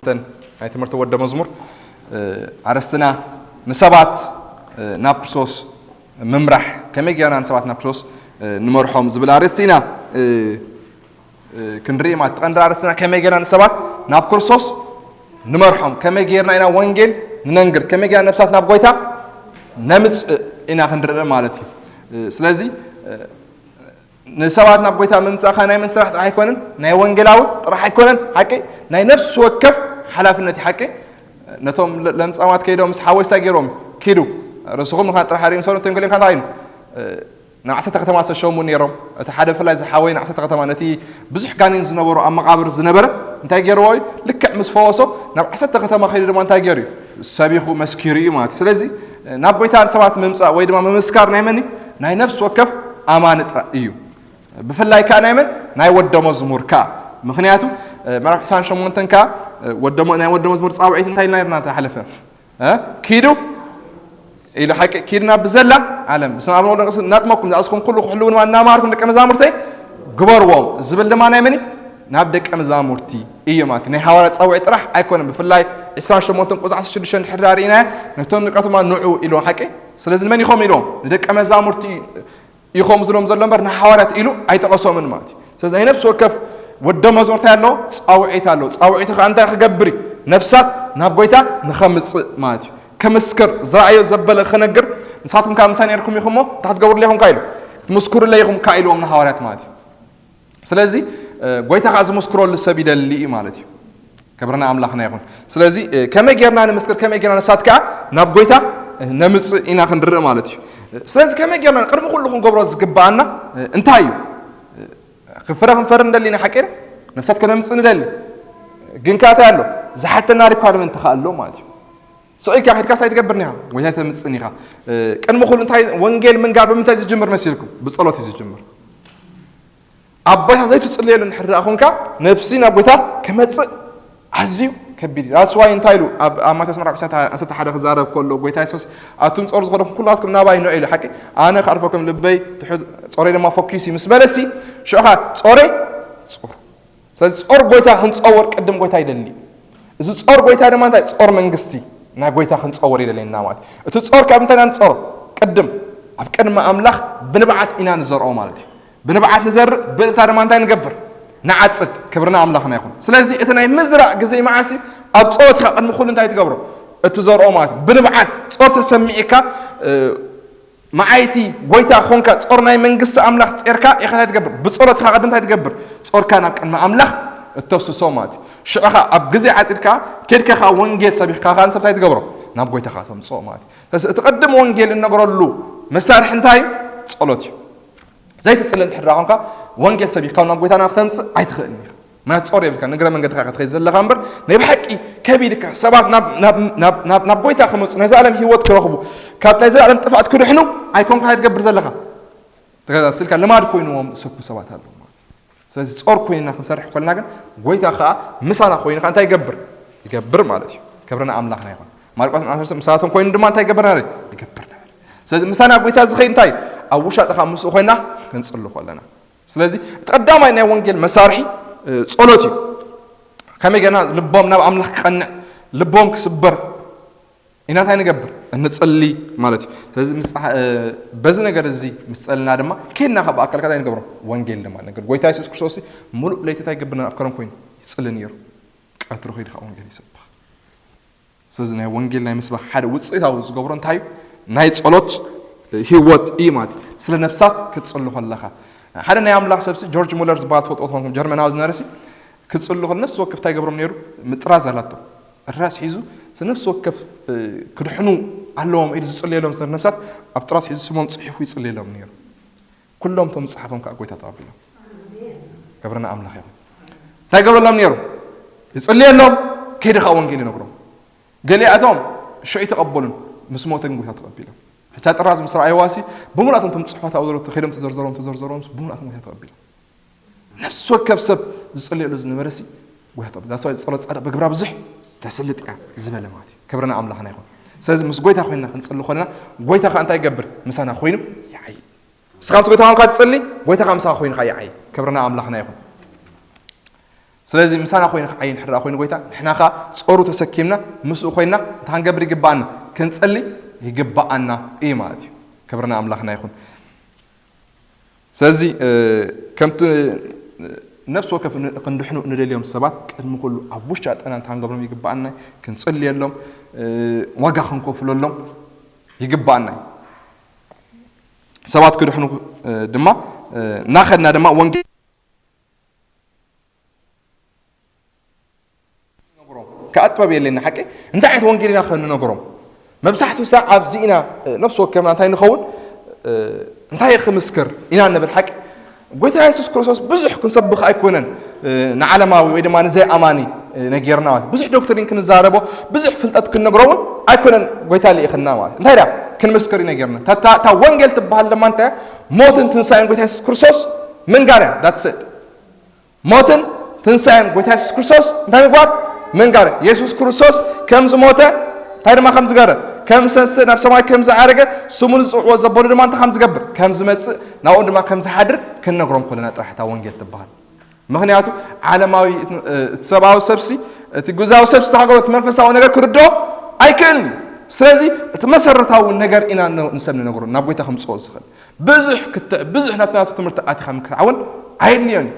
ተን ናይ ትምህርቲ ወደ መዝሙር፣ እ፣ ኣርእስትና ንሰባት፣ እ፣ ናብ ክርስቶስ ምምራሕ፣ ከመይ ጌርና ንሰባት ናብ ክርስቶስ፣ እ፣ ንመርሖም ዝብል ኣርእስቲ ኢና፣ እ፣ እ፣ ክንርኢ ማለት። ቀንዲ ኣርእስትና ከመይ ጌርና ንሰባት ናብ ክርስቶስ ንመርሖም፣ ከመይ ጌርና ኢና ወንጌል ንነንግር፣ ከመይ ጌርና ነብሳት ናብ ጎይታ ነምጽእ ኢና ክንርኢ ማለት እዩ። እ፣ ስለዚ፣ እ፣ ንሰባት ናብ ጎይታ ምምጻእካ ናይ መን ስራሕ ጥራሕ ኣይኮነን፣ ናይ ወንጌላዊ ጥራሕ ኣይኮነን። ሓቂ ናይ ነፍሲ ወከፍ ሓላፍነት እዩ። ሓቂ ነቶም ለ-፣ ለምጻማት ከይዶም ምስ ሓወይ እንታይ ገይሮም? ኪዱ። ርእስኹም ንኻ ጥራሕ ኣርእዮም ሰሩ ተንገሊም ካንታ ኣይኑ። እ፣ ናብ ዓሰርተ ከተማ ዝተሸሙ ነይሮም። እቲ ሓደ ብፍላይ ዝሓወይ ንዓሰርተ ከተማ ነቲ ብዙሕ ጋኔን ዝነበሮ ኣብ መቓብር ዝነበረ እንታይ ገይርዎ እዩ? ልክዕ ምስ ፈወሶ ናብ ዓሰርተ ከተማ ከይዱ ድማ እንታይ ገይሩ እዩ? ሰቢኹ መስኪሩ እዩ ማለት እዩ። ስለዚ ናብ ጎይታ ሰባት ምምጻእ ወይ ድማ ምምስካር ናይ መን እዩ? ናይ ነፍሲ ወከፍ ኣማኒ ጥራይ እዩ። ብፍላይ ከኣ ናይ መን? ናይ ወደ መዝሙር ከኣ። ምኽንያቱ፣ እ፣ ምዕራፍ ዕስራን ሸሞንተን ከኣ፣ እ፣ ወደ መ-፣ ናይ ወደ መዝሙር ጻውዒት እንታይ ኢልና ነርና ተሓለፈ? እ? ኪዱ ኢሉ ሓቂ፣ ኪዱ ናብ ብዘላ ዓለም፣ ብስመ ኣብ ወወልድ ወመንፈስ ቅዱስ እናጥመቅኩም ዝኣዝኩም ኩሉ ክሕልው ድማ እናምሃርኩም ደቀ መዛሙርተይ ግበርዎም ዝብል ድማ ናይ መን እዩ? ናብ ደቀ መዛሙርቲ እዩ ማለት እዩ። ናይ ሃዋርያት ጻውዒት ጥራሕ ኣይኮነን። ብፍላይ ዕስራን ሸሞንተን ቁጽሪ ዓሰርተ ሽዱሽተ እንድሕር ርኢናዮ፣ ነቶም ንቀትማ ንዑ ኢልዎም ሓቂ። ስለዚ ንመን ኢኹም ኢልዎም? ንደቀ መዛሙርቲ ኢኹም ዝብሎም ዘሎ እምበር ንሓዋርያት ኢሉ ኣይጠቐሶምን ማለት እዩ። ስለዚ ናይ ነፍሲ ወከፍ ወደ መዝሙር እንታይ ኣለዎ? ጻውዒት ኣለዎ። ጻውዒቱ ኸኣ እንታይ ክገብር እዩ? ነፍሳት ናብ ጎይታ ንኸምጽእ ማለት እዩ። ከምስክር፣ ዝረኣዮ ዘበለ ክነግር፣ ንሳትኩም ከኣ ምሳይ ነርኩም ኢኹም እሞ እንታይ ክትገብሩለይ ኢኹም ከኣ ኢሉ፣ ክትምስክሩለይ ኢኹም ከኣ ኢልዎም ንሃዋርያት ማለት እዩ። ስለዚ፣ እ፣ ጎይታ ከኣ ዝምስክረሉ ሰብ ይደሊ እዩ ማለት እዩ። ክብሪ ንኣምላኽና ይኹን። ስለዚ፣ እ፣ ከመይ ጌርና ንምስክር፣ ከመይ ጌርና ነፍሳት ከኣ ናብ ጎይታ፣ እ፣ ነምጽእ ኢና ክንርኢ ማለት እዩ። እ፣ ስለዚ ከመይ ጌርና ቅድሚ ኩሉ ክንገብሮ ዝግብኣና፣ እ፣ እንታይ እዩ? እ፣ ፍረ ክንፈሪ ንደሊ ኢና፣ ሓቂ ኢና? ነፍሳት ከነምጽእ ንደሊ። ግን ከኣ እንታይ ኣሎ? ዝሓተና ሪኳርመንት ከኣ ኣሎ ማለት እዩ። ስቕ ኢልካ ከድካስ ኣይትገብርን ኢኻ፣ ጎይታ ኣይተምጽእን ኢኻ። እ፣ ቅድሚ ኩሉ እንታይ ወንጌል ምንጋር ብምንታይ ዝጅምር መሲልኩም? ብጸሎት እዩ ዝጅምር። ኣብ ጎይታ ዘይትጽልየሉ እንድሕር ደኣ ኾንካ፣ ነብሲ ናብ ጎይታ ክመጽእ ኣዝዩ ከቢድ እዩ። That's why እንታይ ኢሉ ኣብ፣ ኣብ ማቴዎስ ምዕራፍ ዕስራን ዓሰርተ ሓደ ክዛረብ ከሎ፣ ጎይታ የሱስ፣ "ኣቱም ጾር ዝኾነኩም ኩላትኩም ናባይ ንዑ" ኢሉ፣ ሓቂ፣ "ኣነ ከዕርፈኩም፣ ልበይ ትሑት፣ ጾረይ ድማ ፈኲስ እዩ" ምስ በለሲ፣ ሽዑ ኸኣ ጾረይ ጹር። ስለዚ ጾር ጎይታ ክንጸውር ቅድም ጎይታ ይደሊ። እዚ ጾር ጎይታ ድማ እንታይ? ጾር መንግስቲ ናይ ጎይታ ክንጸውር ይደለየና ማለት እዩ። እቲ ጾር ካብ እንታይ ኢና ንጸሮ? ቅድም ኣብ ቅድሚ ኣምላኽ ብንብዓት ኢና ንዘርኦ ማለት እዩ። ብንብዓት ንዘርእ፣ ብእልታ ድማ እንታይ ንገብር? ንዓጽድ። ክብሪ ንኣምላኽና ይኹን። ስለዚ እቲ ናይ ምዝራእ ግዜ መዓስ እዩ? ኣብ ጸሎትካ ቅድሚ ኩሉ እንታይ ትገብሮ? እትዘርኦ ማለት እዩ። ብንብዓት ጾር ተሰሚዕካ፣ እ፣ መዓይቲ ጎይታ ኾንካ ጾር ናይ መንግስቲ ኣምላኽ ጼርካ ኢኻ እንታይ ትገብር? ብጸሎትካ ቅድም እንታይ ትገብር? ጾርካ ናብ ቅድሚ ኣምላኽ እተፍስሶ ማለት እዩ። ሽዑኻ ኣብ ግዜ ዓጺድካ ኬድካ ኸኣ ወንጌል ሰቢኽካ ኸኣ ንሰብ እንታይ ትገብሮ? ናብ ጎይታ ኸኣ ተምጽኦ ማለት እዩ። ስለዚ እቲ ቅድም ወንጌል እንነግረሉ መሳርሒ እንታይ እዩ? ጸሎት እዩ። ዘይትጽሊ እንድሕር ደኣ ኾንካ ወንጌል ሰቢኽካ ናብ ጎይታ ናብ ክተምጽእ ኣይትኽእልን ኢኻ። ምኽንያቱ ጾር የብልካ፣ ንእግረ መንገድኻ ክትኸይድ ዘለኻ እምበር፣ ናይ ብሓቂ ከቢድካ ሰባት ናብ፣ ናብ፣ ናብ፣ ናብ፣ ናብ ጎይታ ክመጹ፣ ናይ ዘላለም ህይወት ክረኽቡ፣ ካብ ናይ ዘላለም ጥፍኣት ክድሕኑ ኣይኮንካ ትገብር ዘለኻ። ተገዛዝልካ ልማድ ኮይንዎም ዝሰብኩ ሰባት ኣለዉ ማለት እዩ። ስለዚ ጾር ኮይንና ክንሰርሕ ከለና ግን፣ ጎይታ ኸኣ ምሳና ኮይኑ ኸኣ እንታይ ይገብር? ይገብር ማለት እዩ። ክብሪ ንኣምላኽና ይኹን። ማርቆስ ምዕራፍ ሰለስተ ምሳቶም ኮይኑ ድማ እንታይ ይገብር ነበረ? ይገብር ነበረ። ስለዚ ምሳና ጎይታ ዝኸይድ እንታይ? ኣብ ውሻጠ ኸኣ ምስኡ ኮይንና ክንጽሊ ከለና። ስለዚ እቲ ቀዳማይ ናይ ወንጌል መሳርሒ፣ እ፣ ጸሎት እዩ። ከመይ ጌርና ልቦም ናብ ኣምላኽ ክቐንዕ፣ ልቦም ክስበር ኢና እንታይ ንገብር? እንጽሊ ማለት እዩ። ስለዚ ምስ ጸሓ-፣ እ፣ በዚ ነገር እዚ ምስ ጸልና ድማ፣ ኬድና ካብ ኣካልካ እንታይ ንገብሮ? ወንጌል ድማ ንነግር። ጎይታ የሱስ ክርስቶስ ምሉእ ለይቲ እንታይ ይገብር? ኣብ ከረን ኮይኑ ይጽሊ ነይሩ። ቀትሪ ከይዱ ከዓ ወንጌል ይሰብኽ። ስለዚ ናይ ወንጌል ናይ ምስባኽ ሓደ ውጽኢታዊ ዝገብሮ እንታይ እዩ? ናይ ጸሎት ህይወት እዩ ማለት እዩ። ስለ ነፍሳት ክትጽሊ ከለኻ። ሓደ ናይ ኣምላኽ ሰብሲ ጆርጅ ሙለር ዝበሃል ትፈልጥዎ ትኾንኩም፣ ጀርመናዊ ዝነበረሲ፣ ክጽሊ ከሎ ነፍሲ ወከፍ እንታይ ይገብሮም ነይሩ? ምጥራዝ ኣላቶ። እራስ ሒዙ፣ ነፍሲ ወከፍ፣ እ፣ ክድሕኑ ኣለዎም ኢሉ ዝጽልየሎም ዝነበሩ ነፍሳት ኣብ ጥራዝ ሒዙ ስሞም ጽሒፉ ይጽልየሎም ነይሩ። ኩሎም እቶም ዝጸሓፎም ከዓ ጎይታ ተቐቢሎም። ክብሪ ንኣምላኽ ይኹን። እንታይ ገብረሎም ነይሩ? ይጽልየሎም፣ ከይዱ ከዓ ወንጌል ይነግሮም። ገሊኣቶም ሽዑ ኣይተቐበሉን፣ ምስ ሞተ ግን ጎይታ ተቐቢሎም። ሕጂ ጥራዝ ምስ ረኣይዋሲ፣ ብምሉኣቶም እቶም ጽሑፋት ኣብኡ ዘለዉ ከይዶም ተዘርዘሮም፣ ተዘርዘሮም፣ ብምሉኣቶም ጎይታ ተቐቢሎም። ነፍሲ ወከፍ ሰብ ዝጽልየሉ ዝነበረሲ ጎይታ ተቐቢሉ። ዳስ ዋይ ጸሎት ጻድቕ ብግብራ ብዙሕ ተስልጥ እያ ዝበለ ማለት እዩ። ክብሪ ንኣምላኽና ይኹን። ስለዚ ምስ ጎይታ ኮይንና ክንጽሊ ከለና፣ ጎይታ ከዓ እንታይ ይገብር? ምሳና ኮይኑ ይዓዪ። ንስኻ ምስ ጎይታ ኮይንካ ትጽሊ፣ ጎይታ ከዓ ምሳኻ ኮይኑ ከዓ ይዓዪ። ክብሪ ንኣምላኽና ይኹን። ስለዚ ምሳና ኮይኑ ክዓይን ሕራ ኮይኑ ጎይታ ንሕና ኸዓ ጾሩ ተሰኪምና ምስኡ ኮይና እንታይ ክንገብር ይግባኣና? ክንጸሊ ይግባኣና እዩ ማለት እዩ። ክብርና ኣምላኽና ይኹን። ስለዚ ከምቲ ነፍሲ ወከፍ ክንድሕኑ ንደልዮም ሰባት ቅድሚ ኩሉ ኣብ ውሽጢ ኣጠና እንታይ ክንገብሮም ይግባኣና? ክንጸልየሎም፣ ዋጋ ክንከፍለሎም ይግባኣና እዩ። ሰባት ክድሕኑ ድማ እናኸድና ድማ ወንጌል ከኣ ጥበብ የለና ሓቂ እንታይ ዓይነት ወንጌል ኢና ክንነግሮም? መብዛሕትኡ ሳዕ ኣብዚ ኢና ነፍሲ ወከፍና እንታይ ንኸውን? እንታይ ክምስክር ኢና ንብል ሓቂ? ጎይታ የሱስ ክርስቶስ ብዙሕ ክንሰብኽ ኣይኮነን ንዓለማዊ ወይ ድማ ንዘይኣማኒ ነጌርና ማለት ብዙሕ ዶክትሪን ክንዛረቦ ብዙሕ ፍልጠት ክንነግሮ እውን ኣይኮነን ጎይታ ልኢኽና ማለት እንታይ ዳ ክንምስክር እዩ ነጌርና እታ ወንጌል ትበሃል ድማ እንታይ ሞትን ትንሳኤን ጎይታ የሱስ ክርስቶስ ምንጋር እያ that's it ሞትን ትንሳኤን ጎይታ የሱስ ክርስቶስ እንታይ ምግባር ምንጋር የሱስ ክርስቶስ ከም ዝሞተ እንታይ ድማ ከም ዝገረ ከም ሰንስተ ናብ ሰማይ ከም ዝዓረገ ስሙ ዝፅውዕዎ ዘበሉ ድማ እንታይ ከም ዝገብር ከም ዝመፅእ ናብኡ ድማ ከም ዝሓድር ክንነግሮም ከለና ጥራሕ እታ ወንጌል ትበሃል ምክንያቱ ዓለማዊ እቲ ሰብኣዊ ሰብሲ እቲ ግዛዊ ሰብሲ ተሃገሮ እቲ መንፈሳዊ ነገር ክርድኦ ኣይክእልን ስለዚ እቲ መሰረታዊ ነገር ኢና ንሰብ ንነግሮ ናብ ጎይታ ከምፅኦ ዝኽእል ብዙሕ ክትዕ ብዙሕ ናብቲ ናቱ ትምህርቲ ኣቲኻ ምክትዓውን ኣየድልዮን እዩ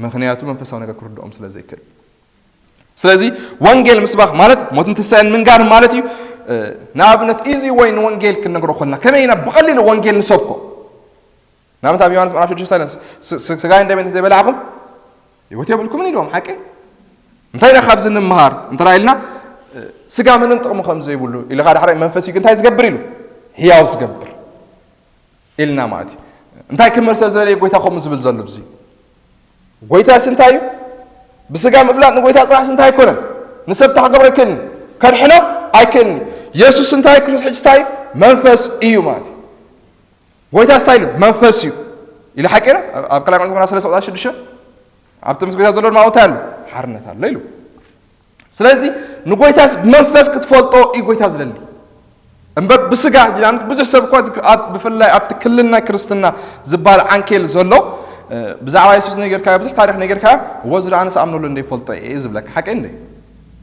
ምኽንያቱ መንፈሳዊ ነገር ክርድኦም ስለ ዘይክእል ስለዚ ወንጌል ምስባኽ ማለት ሞትን ትንሳኤን ምንጋር ማለት እዩ ንኣብነት ኢዚ ወይ ንወንጌል ክንነግሮ ኮልና ከመይ ኢና ብቐሊሉ ወንጌል ንሰብኮ ንኣብነት ኣብ ዮሃንስ ምዕራፍ ሽዱሽተ ስጋይ እንደ ቤት ዘይበላዕኹም ህይወት የብልኩምን ኢልዎም ሓቂ እንታይ ኢና ካብዚ ንምሃር እንተ ኢልና ስጋ ምንም ጥቕሚ ከም ዘይብሉ ኢልኻ ዳሕራይ መንፈስ እዩ እንታይ ዝገብር ኢሉ ህያው ዝገብር ኢልና ማለት እዩ እንታይ ክመልሰ ዝደለየ ጎይታ ከምኡ ዝብል ዘሎ ብዚ ጎይታስ እንታይ እዩ ብስጋ ምፍላጥ ንጎይታ ጥራሕስ እንታይ ኣይኮነን ንሰብ ተክገብሮ ኣይክእልን ከድሕኖ ኣይክእልን የሱስ እንታይ ክርስቶስ ሕጂ እንታይ መንፈስ እዩ ማለት እዩ ጎይታስ እንታይ ኢሉ መንፈስ እዩ ኢሉ ሓቂ ኣብ ካልኣይ ቆሮንቶስ ሰለስተ ሽዱሽተ ኣብቲ ምስ ጎይታ ዘሎ ድማ እንታይ ኣሎ ሓርነት ኣሎ ኢሉ ስለዚ ንጎይታስ መንፈስ ክትፈልጦ እዩ ጎይታ ዝደሊ እምበር ብስጋ ጅዳነት ብዙሕ ሰብ እኳ ብፍላይ ኣብቲ ክልልና ክርስትና ዝበሃል ዓንኬል ዘሎ ብዛዕባ የሱስ ነገርካ ብዙሕ ታሪክ ነገርካ እዎ ዝደኣ ኣነስ ኣምነሉ እንደ ይፈልጦ እየ ዝብለካ ሓቂ እንደ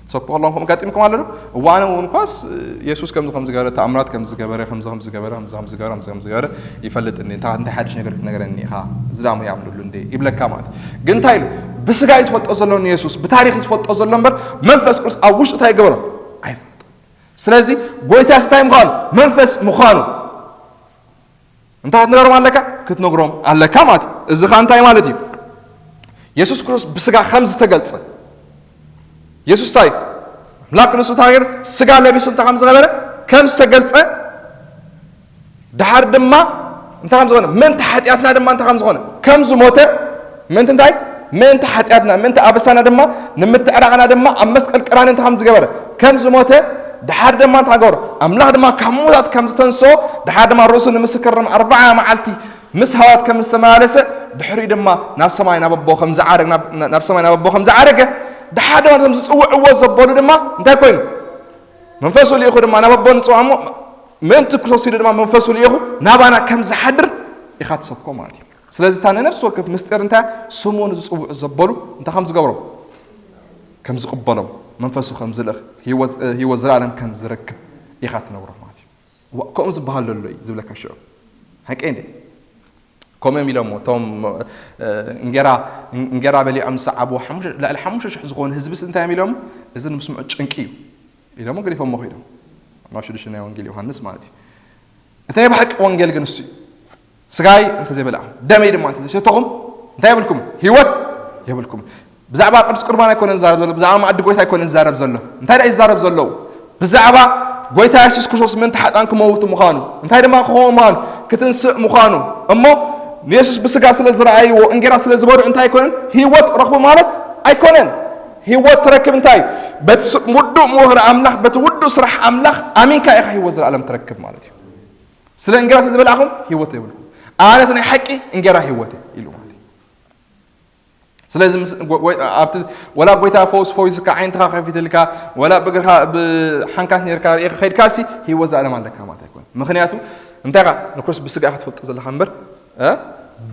ክትሰብኩ ከለኹም ከምኡ ጋጢምኩም ኣሎ ዶ እዋነ እውን ኳስ የሱስ ከምዚ ከም ዝገበረ ተኣምራት ከም ዝገበረ ከም ከም ዝገበረ ከም ከም ዝገበረ ከም ከም ዝገበረ ይፈልጥ እንደ እንታይ እንታይ ሓድሽ ነገር ክትነግረኒ ኢኻ እዚ ደኣ ይኣምነሉ እንደ ይብለካ ማለት ግን እንታይ ኢሉ ብስጋ እዩ ዝፈልጦ ዘሎ ንየሱስ ብታሪክ እዩ ዝፈልጦ ዘሎ እምበር መንፈስ ቅዱስ ኣብ ውሽጡ እንታይ ይገበሮ ኣይፈልጦ ስለዚ ጎይታስ እንታይ ምዃኑ መንፈስ ምዃኑ እንታይ ክትነግሮም ኣለካ ክትነግሮም ኣለካ ማለት እዩ እዚ ኸ እንታይ ማለት እዩ የሱስ ክርስቶስ ብስጋ ከም ዝተገልጸ የሱስ እንታይ ኣምላክ ንሱ እንታይ ስጋ ለቢሱ እንታይ ከም ዝገበረ ከም ዝተገልጸ ድሓር ድማ እንታይ ከም ዝኾነ ምእንቲ ሓጢኣትና ድማ እንታይ ከም ዝኾነ ከም ዝሞተ ምእንቲ እንታይ ምእንቲ ሓጢኣትና ምእንቲ ኣበሳና ድማ ንምትዕራቕና ድማ ኣብ መስቀል ቀራኒ እንታይ ከም ዝገበረ ከም ዝሞተ ድሓር ድማ እንታይ ገበረ ኣምላኽ ድማ ካብ ምዉታት ከም ዝተንስኦ ድሓር ድማ ርእሱ ንምስክር ድማ ኣርባዓ መዓልቲ ምስ ሃዋት ከም ዝተመላለሰ ድሕሪኡ ድማ ናብ ሰማይ ናብ ኣቦ ከም ዝዓረገ ናብ ሰማይ ናብ ኣቦ ከም ዝዓረገ ድሓር ድማ ቶም ዝፅውዕዎ ዘበሉ ድማ እንታይ ኮይኑ መንፈሱ ልኢኹ ድማ ናብ ኣቦ ንፅውዖ እሞ ምእንቲ ክርስቶስ ኢሉ ድማ መንፈሱ ልኢኹ ናባና ከም ዝሓድር ኢኻ ትሰብኮ ማለት እዩ ስለዚ እታ ንነፍሲ ወከፍ ምስጢር እንታይ ስሙ ንዝፅውዑ ዘበሉ እንታይ ከም ዝገብሮም ከም ዝቕበሎም መንፈሱ ከም ዝልእኽ ህይወት ዘላለም ከም ዝረክብ ኢኻ ትነግሮ ማለት እዩ ከምኡ ዝበሃል ዘሎ እዩ ዝብለካ ሽዑ ሓቂ እንዴ ከምኦም ኢሎሞ እቶም እንጌራ እንጌራ በሊዖም ዝሰዓቡ ልዕሊ ሓሙሽተ ሽሕ ዝኾኑ ህዝብስ እንታይ እዮም ኢሎም እዚ ንምስምዑ ጭንቂ እዩ ኢሎሞ ገዲፎሞ ኸይዶም ናብ ሽዱሽተ ናይ ወንጌል ዮሃንስ ማለት እዩ እቲ ናይ ብሓቂ ወንጌል ግን እሱ እዩ ስጋይ እንተዘይበላዕኹም ደመይ ድማ እንተዘይሰተኹም እንታይ የብልኩም ህይወት የብልኩም ብዛዕባ ቅዱስ ቁርባን ኣይኮነን ዝዛረብ ዘሎ ብዛዕባ ማዕዲ ጎይታ ኣይኮነን ዝዛረብ ዘሎ እንታይ ዳ ይዛረብ ዘለዉ ብዛዕባ ጎይታ የሱስ ክርስቶስ ምእንቲ ሓጣን ክመውት ምዃኑ እንታይ ድማ ክኸውን ምዃኑ ክትንስእ ምዃኑ እሞ ንየሱስ ብስጋ ስለ ዝረኣይዎ እንጌራ ስለ ዝበልዑ እንታይ ኣይኮነን ህይወት ረኽቡ ማለት ኣይኮነን ህይወት ትረክብ እንታይ በቲ ውዱእ ምውህር ኣምላኽ በቲ ውዱእ ስራሕ ኣምላኽ ኣሚንካ ኢኻ ህይወት ዘለኣለም ትረክብ ማለት እዩ ስለ እንጌራ ስለ ዝበላዕኹም ህይወት የብልኩም ኣነት ናይ ሓቂ እንጌራ ህይወት ኢሉ ማለት እዩ ስለዚ ኣብቲ ወላ ጎይታ ፈውስ ፈዊስካ ዓይንትኻ ከፊትልካ ወላ ብእግርካ ብሓንካስ ነርካ ርኢኻ ከይድካሲ ህይወት ዘለኣለም ኣለካ ማለት ኣይኮነ ምክንያቱ እንታይ ኻ ንክርስቶስ ብስጋ ኢኻ ትፈልጦ ዘለካ እምበር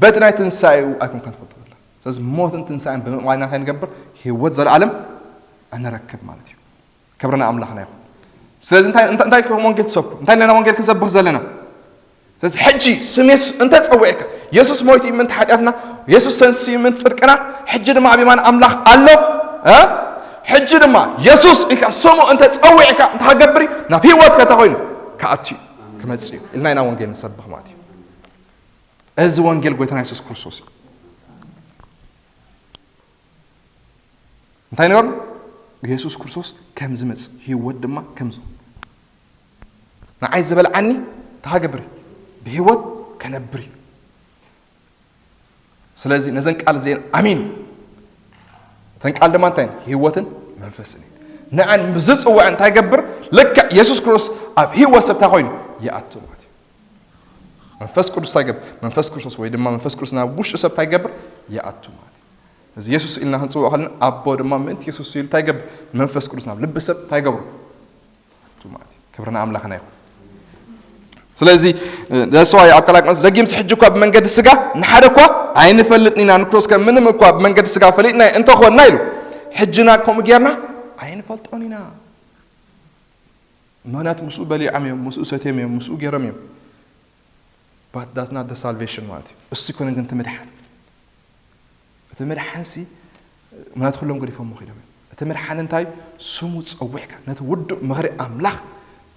በቲ ናይ ትንሳኤኡ ኣይኮንካ ትፈልጦ ዘለካ ስለዚ ሞትን ትንሳኤን ብምእማንና እንታይ ንገብር? ህይወት ዘለኣለም እንረክብ ማለት እዩ። ክብርና ኣምላኽና ይኹን። ስለዚ እንታይ እንታይ እንታይ ኢልኩም ወንጌል ትሰብኩ? እንታይ ኣለና ወንጌል ክንሰብኽ ዘለና? ስለዚ ሕጂ ስም የሱስ እንተ ጸዊዕካ፣ የሱስ ሞይቱ እዩ ምእንቲ ሓጢኣትና፣ የሱስ ተንሲኡ እዩ ምእንቲ ጽድቅና፣ ሕጂ ድማ ኣብ የማን ኣምላኽ ኣሎ። እ? ሕጂ ድማ የሱስ ኢልካ ስሙ እንተ ጸዊዕካ እንታይ ክገብር እዩ? ናብ ህይወትካ እንታይ ኮይኑ? ክኣቱ እዩ፣ ክመጽእ እዩ ኢልና ኢና ወንጌል ንሰብኽ ማለት እዩ። እዚ ወንጌል ጎይታና የሱስ ክርስቶስ እዩ። እንታይ ነይሩ? የሱስ ክርስቶስ ከም ዝመጽእ፣ ህይወት ድማ ከም ዝህብ። ንዓይ ዝበልዓኒ እንታይ ክገብር እዩ? ብህይወት ከነብር እዩ። ስለዚ ነዘን ቃል እዚአን ኣሚኑ፣ እተን ቃል ድማ እንታይ? ህይወትን መንፈስን እዩ። ንዐን ብዝጽውዐን እንታይ ገብር? ልክዕ የሱስ ክርስቶስ ኣብ ህይወት ሰብ እንታይ ኮይኑ? ይኣቱ ማለት እዩ። መንፈስ ቅዱስ እንታይ ገብር? መንፈስ ክርስቶስ ወይ ድማ መንፈስ ቅዱስ ናብ ውሽጢ ሰብ እንታይ ገብር? ይኣቱ ማለት እዩ። እዚ የሱስ ኢልና ክንጽውዖ ከለና ኣቦ ድማ ምእንቲ የሱስ ኢሉ እንታይ ገብር? መንፈስ ቅዱስ ናብ ልቢ ሰብ እንታይ ገብሩ? ይኣቱ ማለት እዩ። ክብርና ኣምላኽና ይኹን። ስለዚ ደስዋ ኣብ ካልኣይ ቆሮንቶስ ደጊምስ ሕጂ እኳ ብመንገዲ ስጋ ንሓደ እኳ ኣይንፈልጥን ኢና፣ ንክሮስ ከም ምንም እኳ ብመንገዲ ስጋ ፈሊጥና እንተኾንና ኢሉ፣ ሕጂና ከምኡ ጌርና ኣይንፈልጦን ኢና። ምኽንያቱ ምስኡ በሊዖም እዮም፣ ምስኡ ሰትዮም እዮም፣ ምስኡ ገይሮም እዮም። But that's not the salvation ማለት እዩ። እሱ ይኮነ ግን ትምድሓን፣ እቲ ምድሓንሲ ምናት ኩሎም ገዲፎም ኺዶም እዮም። እቲ ምድሓን እንታይ? ስሙ ጸዊዕካ ነቲ ውዱእ ምኽሪ ኣምላኽ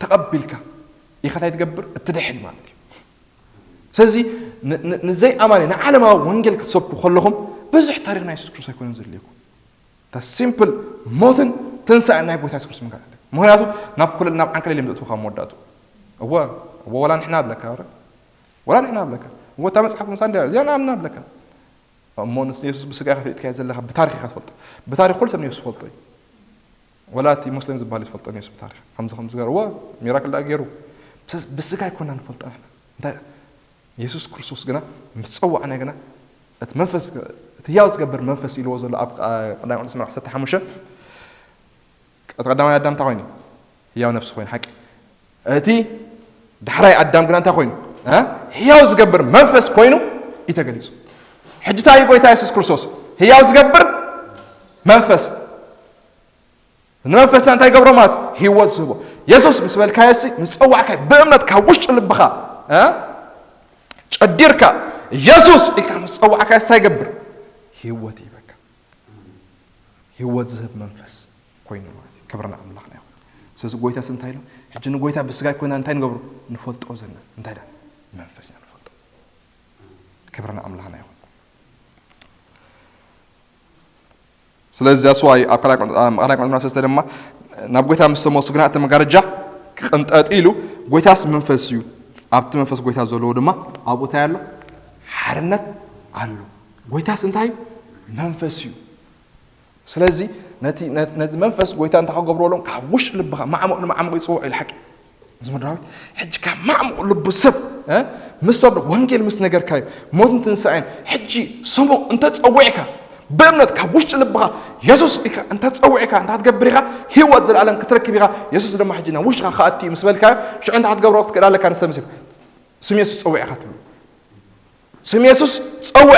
ተቐቢልካ ኢኻ እንታይ ትገብር? እትድሕን ማለት እዩ። ስለዚ ን- ን- ንዘይኣማኒ ንዓለማዊ ወንጌል ክትሰብኩ ከለኹም ብዙሕ ታሪኽ ናይ የሱስ ክርስቶስ ኣይኮነን ዘድልየኩም። እታ ሲምፕል ሞትን ትንሳኤን ናይ ጎይታ የሱስ ክርስቶስ ምግባር ኣለካ። ምኽንያቱ ናብ ኩለን ናብ ዓንከል እዮም ዘእትውካ መወዳእቱ። እወ እወ ወላ ንሕና ኣለካ ረ ወላ ንሕና ኣለካ። እወ እታ መጽሓፍ ቅዱስ እንዲያ እዚኣ ንኣምና ኣለካ። እሞ ንስ የሱስ ብስጋ ኢኻ ፈሊጥካዮ ዘለኻ ብታሪኽ ኢኻ ትፈልጦ። ብታሪኽ ኩሉ ሰብ ንየሱስ ፈልጦ እዩ። ወላ እቲ ሙስሊም ዝበሃል እዩ ዝፈልጦ ንየሱስ ብታሪኽ ከምዚ ከምዚ ገርዎ ሚራክል ዳ ገይሩ። ብስ- ብስጋ ኣይኮና ንፈልጦ ንሕና። እንታይ የሱስ ክርስቶስ ግና ምስ ጸዋዕና ግና እቲ መንፈስ እቲ ህያው ዝገብር መንፈስ ኢልዎ ዘሎ ኣብ ቃ- ቀዳማይ ቆሮንቶስ ምዕራፍ ዓሰርተ ሓሙሽተ እቲ ቀዳማይ ኣዳም እንታይ ኮይኑ? ህያው ነፍሲ ኮይኑ ሓቂ። እቲ ዳሕራይ ኣዳም ግና እንታይ ኮይኑ? እ? ህያው ዝገብር መንፈስ ኮይኑ እዩ ተገሊጹ። ሕጂ እንታይ እዩ ጎይታ የሱስ ክርስቶስ? ህያው ዝገብር መንፈስ። ንመንፈስና እንታይ ገብሮ ማለት? ህይወት ዝህቦ። የሱስ ምስ በልካዮ ሲ ምስ ጸዋዕካዮ ብእምነት ካብ ውሽጢ ልብኻ እ? ጨዲርካ የሱስ ኢልካ ምስ ጸዋዕካዮ እንታይ ይገብር? ህይወት ይህበካ። ህይወት ዝህብ መንፈስ ኮይኑ ማለት እዩ። ክብርና ኣምላኽና ይኹን። ስለዚ ጎይታ ስ እንታይ ኢሉ? ሕጂ ንጎይታ ብስጋ ኮይና እንታይ ንገብሮ? ንፈልጦ ዘለና እንታይ ዳ መንፈስ ኢና ንፈልጦ። ክብርና ኣምላኽና ይኹን። ስለዚ ኣስዋይ ኣብ ካልኣይ ቆሮንቶስ ምዕራፍ ሰለስተ ድማ ናብ ጎይታ ምስ ተመልሱ ግና እቲ መጋረጃ ክቕንጠጥ ኢሉ ጎይታስ መንፈስ እዩ። ኣብቲ መንፈስ ጎይታ ዘለዎ ድማ ኣብኡ እንታይ ኣሎ? ሓርነት ኣሎ። ጎይታስ እንታይ እዩ? መንፈስ እዩ። ስለዚ ነቲ ነቲ መንፈስ ጎይታ እንታይ ክገብርዎ ኣለዎም? ካብ ውሽጢ ልብኻ ማዕሙቕ ንማዕሙቕ ይጽውዑ ኢሉ ሓቂ። መዝሙር ዳዊት ሕጂ ካብ ማዕሙቕ ልቡ ሰብ እ? ምስ ተርዶ ወንጌል ምስ ነገርካዮ ሞትን ትንሳኤን ሕጂ ስሙ እንተጸዊዕካ ብእምነት ካብ ውሽጢ ልብኻ የሱስ ኢልካ እንተጸዊዕካ እንታይ ክትገብር ኢኻ? ህይወት ዘለኣለም ክትረክብ ኢኻ። የሱስ ድማ ሕጂ ናብ ውሽጥኻ ክኣቲ እዩ ምስ በልካዮ ሽዑ እንታይ ክትገብሮ ክትክእል ኣለካ? ንሰብ ምስ ስም የሱስ ጸዊዕ ኢኻ ትብሉ። ስም የሱስ ጸውዕ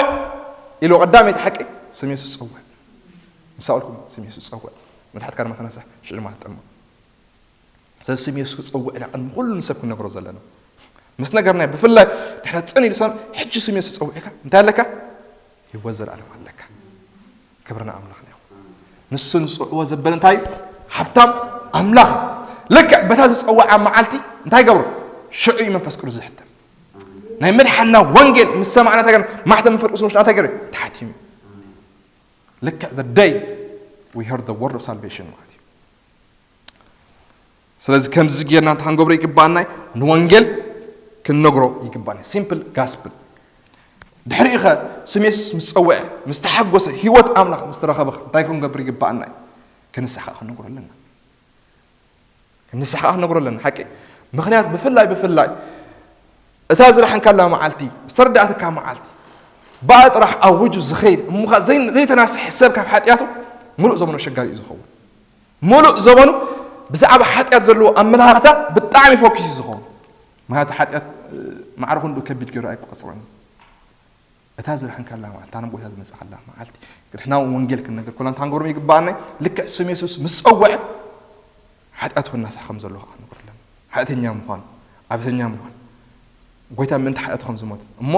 ኢሉ ቀዳመይቲ ሓቂ ስም የሱስ ጸውዕ። ንሳኦልኩም ስም የሱስ ጸውዕ መድሓትካ ድማ ተነሳሕ ሽዑ ድማ ትጠመቕ። ስለዚ ስም የሱስ ክጸውዕ ኢና ቅድሚ ኩሉ ንሰብ ክንነግሮ ዘለና። ምስ ነገርናዮ ብፍላይ ንሕና ጽን ኢሉ ሰብ ሕጂ ስም የሱስ ጸዊዕካ እንታይ ኣለካ? ህይወት ዘለኣለም ኣለካ። ክብርና ኣምላኽና ይኹን። ንሱ ንጽውዕዎ ዘበለ እንታይ እዩ? ሃብታም ኣምላኽ እዩ። ልክዕ በታ ዝጸውዓ መዓልቲ እንታይ ገብሮ? ሽዑ እዩ መንፈስ ቅዱስ ዝሕተም። ናይ ምድሓንና ወንጌል ምስ ሰማዕና እንታይ ገርና? ማሕተም መንፈስ ቅዱስ ውሽጥና እንታይ ገይሩ? ተሓቲሙ። ልክዕ the day we heard the word of salvation ማለት እዩ። ስለዚ ከምዚ ጌርና እንታይ ክንገብሮ ይግባኣና? ንወንጌል ክንነግሮ ይግባና። ሲምፕል ጋስፕል። ድሕሪኡ ኸ ስም የሱስ ምስ ጸውዐ ምስ ተሓጎሰ ህይወት ኣምላኽ ምስ ተረኸበ እንታይ ክንገብር ይግባኣና? ክንስሕ ከዓ ክንነግሮ ኣለና። ክንስሕ ከዓ ክንነግሮ ኣለና ሓቂ። ምኽንያቱ ብፍላይ ብፍላይ እታ ዝረሓንካላ መዓልቲ ዝተረዳእትካ መዓልቲ ብኣ ጥራሕ ኣውጁ ዝኸይድ እሞ ኸዓ ዘይ- ዘይተናስሕ ሰብ ካብ ሓጢኣቱ ሙሉእ ዘመኑ ኣሸጋሪ እዩ ዝኸውን። ሙሉእ ዘመኑ ብዛዕባ ሓጢኣት ዘለዎ ኣመለኻኽታ ብጣዕሚ ፎኪስ እዩ ዝኸውን። ምክንያቱ ሓጢኣት ማዕረ ክንድኡ ከቢድ ገይሩ ኣይቆፅሮን እዩ። እታ ዝድሕንካላ መዓልቲ፣ እታ ናብ ጎይታ ዝመጽኻላ መዓልቲ፣ ንሕና እውን ወንጌል ክንነግር ከሎ እንታይ ክንገብሮም ይግባኣና? ልክዕ ስም የሱስ ምስ ጸውዐ ሓጢኣቱ ክናሳሕ ከም ዘለዎ ከዓ ክንነግሮ ኣለና። ሓጢኣተኛ ምዃኑ፣ ዓበሰኛ ምዃኑ፣ ጎይታ ምእንቲ ሓጢኣቱ ከም ዝሞተ እሞ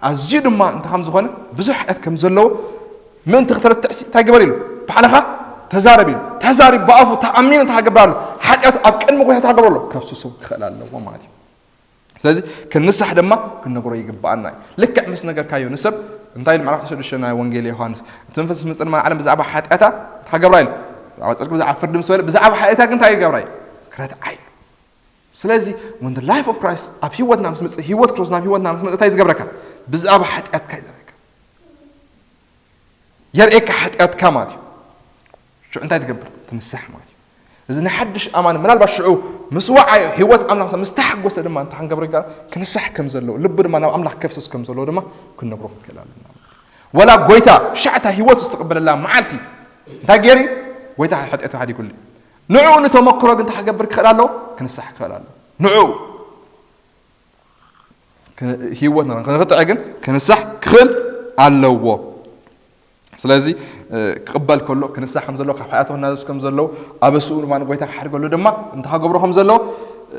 ኣዝዩ ድማ እንታይ ከም ዝኾነ ብዙሕ ሓጢኣት ከም ዘለዎ ምእንቲ ክተረትዕ ሲ እንታይ ግበር ኢሉ? ባዕልኻ ተዛረብ ኢሉ። ተዛሪብ ብኣፉ ተኣሚኑ እንታይ ክገብር ኣሎ? ሓጢኣቱ ኣብ ቅድሚ ጎይታ እንታይ ክገብር ኣሎ? ከፍስሶ ክኽእል ኣለዎ ማለት እዩ። ስለዚ ክንንሳሕ ድማ ክንነግሮ ይግባኣና እዩ። ልክዕ ምስ ነገርካዮ ንሰብ እንታይ ኢሉ? ምዕራፍ ዓሰርተ ሽዱሽተ ናይ ወንጌል ዮሃንስ፣ እቲ መንፈስ ምስ መጸ ድማ ንዓለም ብዛዕባ ሓጢኣታ እንታይ ክገብራ ኢሉ? ብዛዕባ ጽድቂ፣ ብዛዕባ ፍርዲ ምስ በለ፣ ብዛዕባ ሓጢኣታ ግን እንታይ ክገብራ ኢሉ? ክረትዓ ኢሉ። ስለዚ when the life of Christ ኣብ ህይወትና ምስ መጸ፣ ህይወት ክርስቶስ ናብ ህይወትና ምስ መጸ እንታይ እዩ ዝገብረካ? ብዛዕባ ሓጢኣትካ እዩ ዘርእየካ። የርእየካ ሓጢኣትካ ማለት እዩ። ሽዑ እንታይ ትገብር? ትንሳሕ ማለት እዩ። እዚ ናይ ሓድሽ ኣማኒ ምናልባት ሽዑ ምስ ወዓዮ ህይወት ኣምላኽ ምስ ተሓጎሰ ድማ እንታይ ክንገብር ይግባእ? ክንሳሕ ከም ዘለዎ፣ ልቡ ድማ ናብ ኣምላኽ ከፍስስ ከም ዘለዎ ድማ ክንነግሮ ክንክእል ኣለና ማለት እዩ። ወላ ጎይታ ሻዕታ ህይወት ዝተቐበለላ መዓልቲ እንታይ ገይሩ? ጎይታ ሓጢኣቱ ሓዲጉሉ። ንዕኡ ንተመክሮ ግን እንታይ ክገብር ክኽእል ኣለዎ? ክንሳሕ ክኽእል ኣለዎ። ንዕኡ ክ-፣ ህይወት ንኽጥዕ ግን ክንሳሕ ክኽእል ኣለዎ። ስለዚ እ፣ ክቕበል ከሎ ክንሳሕ ከም ዘለዎ፣ ካብ ሓጢኣቱ ክናዘዝ ከም ዘለዎ፣ ኣበስኡ ድማ ንጎይታ ክሓድገሉ ድማ እንታይ ክገብሮ ከም ዘለዎ፣ እ፣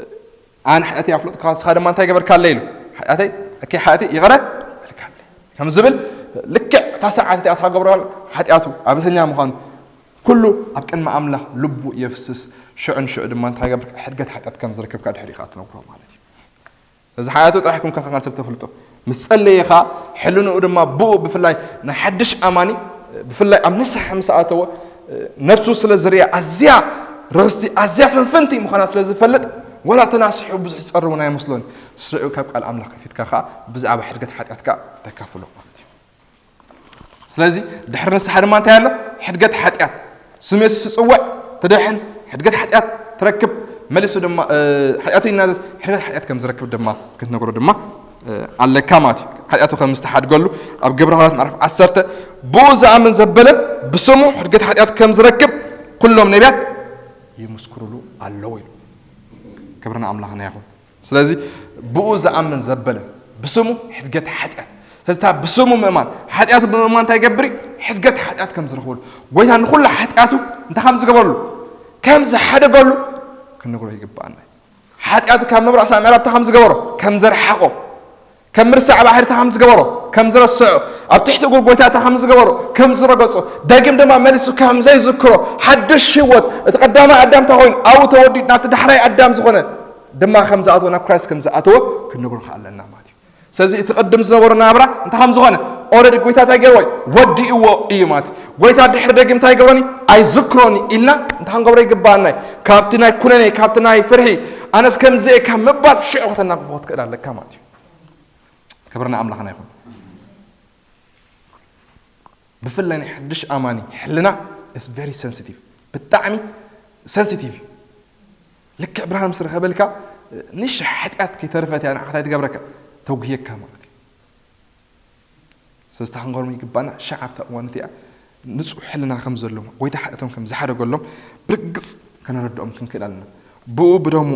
ኣነ ሓጢኣተይ ኣፍለጥካ፣ ንስኻ ድማ እንታይ ገበርካለይ ኢሉ፣ ሓጢኣተይ፣ እከይ ሓጢኣተይ ይቕረ በልካለይ ከም ዝብል ልክዕ እታ ሰዓት እቲኣ እንታይ ክገብሮ ሓጢኣቱ ኣበሰኛ ምዃኑ ኩሉ ኣብ ቅድሚ ኣምላኽ ልቡ የፍስስ። ሽዑ ንሽዑ ድማ እንታይ ገብር? ሕድገት ሓጢኣት ከም ዝረክብ ካብ ድሕሪኡ ከዓ ትነግሮ ማለት እዩ። እዚ ሓያቱ ጥራሕ ይኩን ከ ካልእ ሰብ ተፍልጦ። ምስ ጸለየ ኸኣ ሕልንኡ ድማ ብኡ ብፍላይ ናይ ሓድሽ ኣማኒ ብፍላይ ኣብ ንስሓ ምስ ኣተወ ነብሱ ስለ ዝርኣ ኣዝያ ርኽስቲ ኣዝያ ፍንፍንቲ ምዃና ስለ ዝፈልጥ ወላ ተናሲሑ ብዙሕ ዝጸሪ እውን ኣይመስሎን። ስዑ ካብ ቃል ኣምላኽ ከፊትካ ኸኣ ብዛዕባ ሕድገት ሓጢኣትካ ተካፍሎ ማለት እዩ። ስለዚ ድሕሪ ንስሓ ድማ እንታይ ኣሎ? ሕድገት ሓጢኣት። ስም የሱስ ትጽውዕ፣ ትድሕን፣ ሕድገት ሓጢኣት ትረክብ፣ መሊሱ ድማ፣ እ፣ ሓጢኣቱ ይናዘዝ፣ ሕድገት ሓጢኣት ከም ዝረክብ ድማ ክትነግሮ ድማ፣ እ፣ ኣለካ ማለት እዩ። ሓጢኣቱ ከም ዝተሓድገሉ ኣብ ግብረ ሃዋርያት ምዕራፍ ዓሰርተ፣ ብኡ ዝኣምን ዘበለ ብስሙ ሕድገት ሓጢኣት ከም ዝረክብ ኩሎም ነቢያት ይምስክሩሉ ኣለዉ ኢሉ። ክብሪ ንኣምላኽና ይኹን። ስለዚ ብኡ ዝኣምን ዘበለ ብስሙ ሕድገት ሓጢኣት። ስለዚ እታ ብስሙ ምእማን፣ ሓጢኣቱ ብምእማን እንታይ ይገብር እዩ? ሕድገት ሓጢኣት ከም ዝረኽበሉ። ጎይታ ንኹሉ ሓጢኣቱ እንታይ ከም ዝገበረሉ? ከም ዝሓደገሉ ክንነግሮ ይግባኣና እዩ። ሓጢኣቱ ካብ ምብራቕ ሳብ ምዕራብ እንታይ ከም ዝገበሮ? ከም ዘርሓቖ። ከም ምርሳዕ ባሕሪ እንታይ ከም ዝገበሮ? ከም ዝረስዖ። ኣብ ትሕቲ እግሩ ጎይታ እንታይ ከም ዝገበሮ? ከም ዝረገጾ። ደጊም ድማ መሊሱ ከም ዘይዝክሮ። ሓድሽ ህይወት። እቲ ቀዳማይ ኣዳም እንታይ ኮይኑ? ኣብኡ ተወዲኡ ናብቲ ዳሕራይ ኣዳም ዝኾነ ድማ ከም ዝኣተወ፣ ናብ ክራይስት ከም ዝኣተወ ክንነግሮ ከኣ ኣለና ማለት እዩ። ስለዚ እቲ ቅድም ዝነበሮ ናብራ እንታይ ከም ዝኾነ ኦረዲ ጎይታ እንታይ ገይርዎ እዩ? ወዲእዎ እዩ ማለት እዩ። ጎይታ ድሕሪ ደጊም እንታይ ይገብረኒ? ኣይዝክሮኒ ኢልና እንታይ ክንገብሮ ይግባኣና እዩ? ካብቲ ናይ ኩነኔ፣ ካብቲ ናይ ፍርሒ፣ ኣነስ ከምዚ እየ ካብ ምባል ሽዑ ከተናግፎ ክትክእል ኣለካ ማለት እዩ። ክብሪ ንኣምላኽና ይኹን። ብፍላይ ናይ ሓድሽ ኣማኒ ሕልና is very sensitive፣ ብጣዕሚ ሰንሲቲቭ እዩ። ልክዕ ብርሃን ምስ ረኸበልካ ንእሽተይ ሓጢኣት ከይተረፈት እያ ንዓኻ እንታይ ትገብረካ? ተጉህየካ ማለት እዩ። ስለዚ እንታይ ክንገብሮም ይግባና? ሻዕ ኣብታ እዋን እቲኣ ንጹህ ሕልና ከም ዘለዎም፣ ጎይታ ሓጢኣቶም ከም ዝሓደገሎም ብርግጽ ከነረድኦም ክንክእል ኣለና። ብኡ ብደሙ፣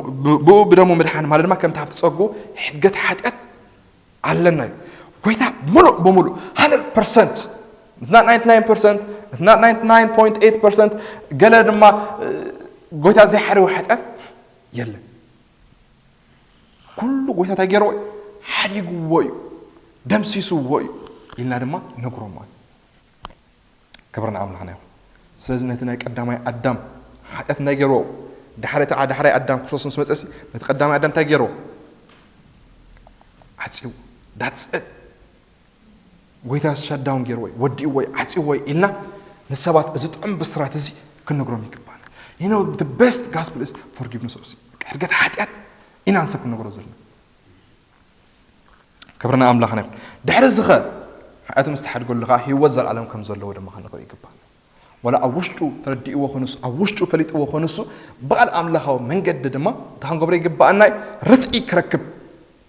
ብኡ ብደሙ ምድሓን ማለት ድማ ከምቲ ሃብቲ ጸግኡ ሕድገት ሓጢኣት ኣለና እዩ። ጎይታ ምሉእ ብምሉእ hundred percent፣ it's not ninety-nine percent፣ it's not ninety-nine point eight percent፣ ገለ ድማ፣ እ፣ ጎይታ ዘይሓደጎ ሓጢኣት የለን። ኩሉ ጎይታ እንታይ ገይርዎ እዩ? ሓዲግዎ እዩ፣ ደምሲስዎ እዩ ኢልና ድማ ነግሮም ማለት እዩ። ክብሪ ንኣምላኽና ይኹን። ስለዚ ነቲ ናይ ቀዳማይ ኣዳም ሓጢኣት እንታይ ገይርዎ? ዳሕሪ እቲ ዓ-፣ ዳሕራይ ኣዳም ክርስቶስ ምስ መጸሲ ነቲ ቀዳማይ ኣዳም እንታይ ገይርዎ? ዓጽይዎ። That's it። ጎይታ ሸትዳውን ገይርዎ እዩ፣ ወዲእዎ እዩ፣ ዓጽይዎ እዩ ኢልና ንሰባት እዚ ጥዑም ብስራት እዚ ክንነግሮም ይግባና። You know, the best gospel is forgiveness of sin። ሕድገት ሓጢኣት ኢና ንሰብ ክንነግሮ ዘለና። ክብሪ ንኣምላኽና ይኹን። ድሕሪ እዚ ኸ ሓጢኣቱ ምስ ተሓድገሉ ኸኣ ህይወት ዘለኣለም ከም ዘለዎ ድማ ክንነግሮ ይግባና። ወላ ኣብ ውሽጡ ተረዲእዎ ኾነሱ፣ ኣብ ውሽጡ ፈሊጥዎ ኾነሱ፣ ብቓል ኣምላኻዊ መንገዲ ድማ እንታይ ክንገብሮ ይግባኣና እዩ? ርትዒ ክረክብ፣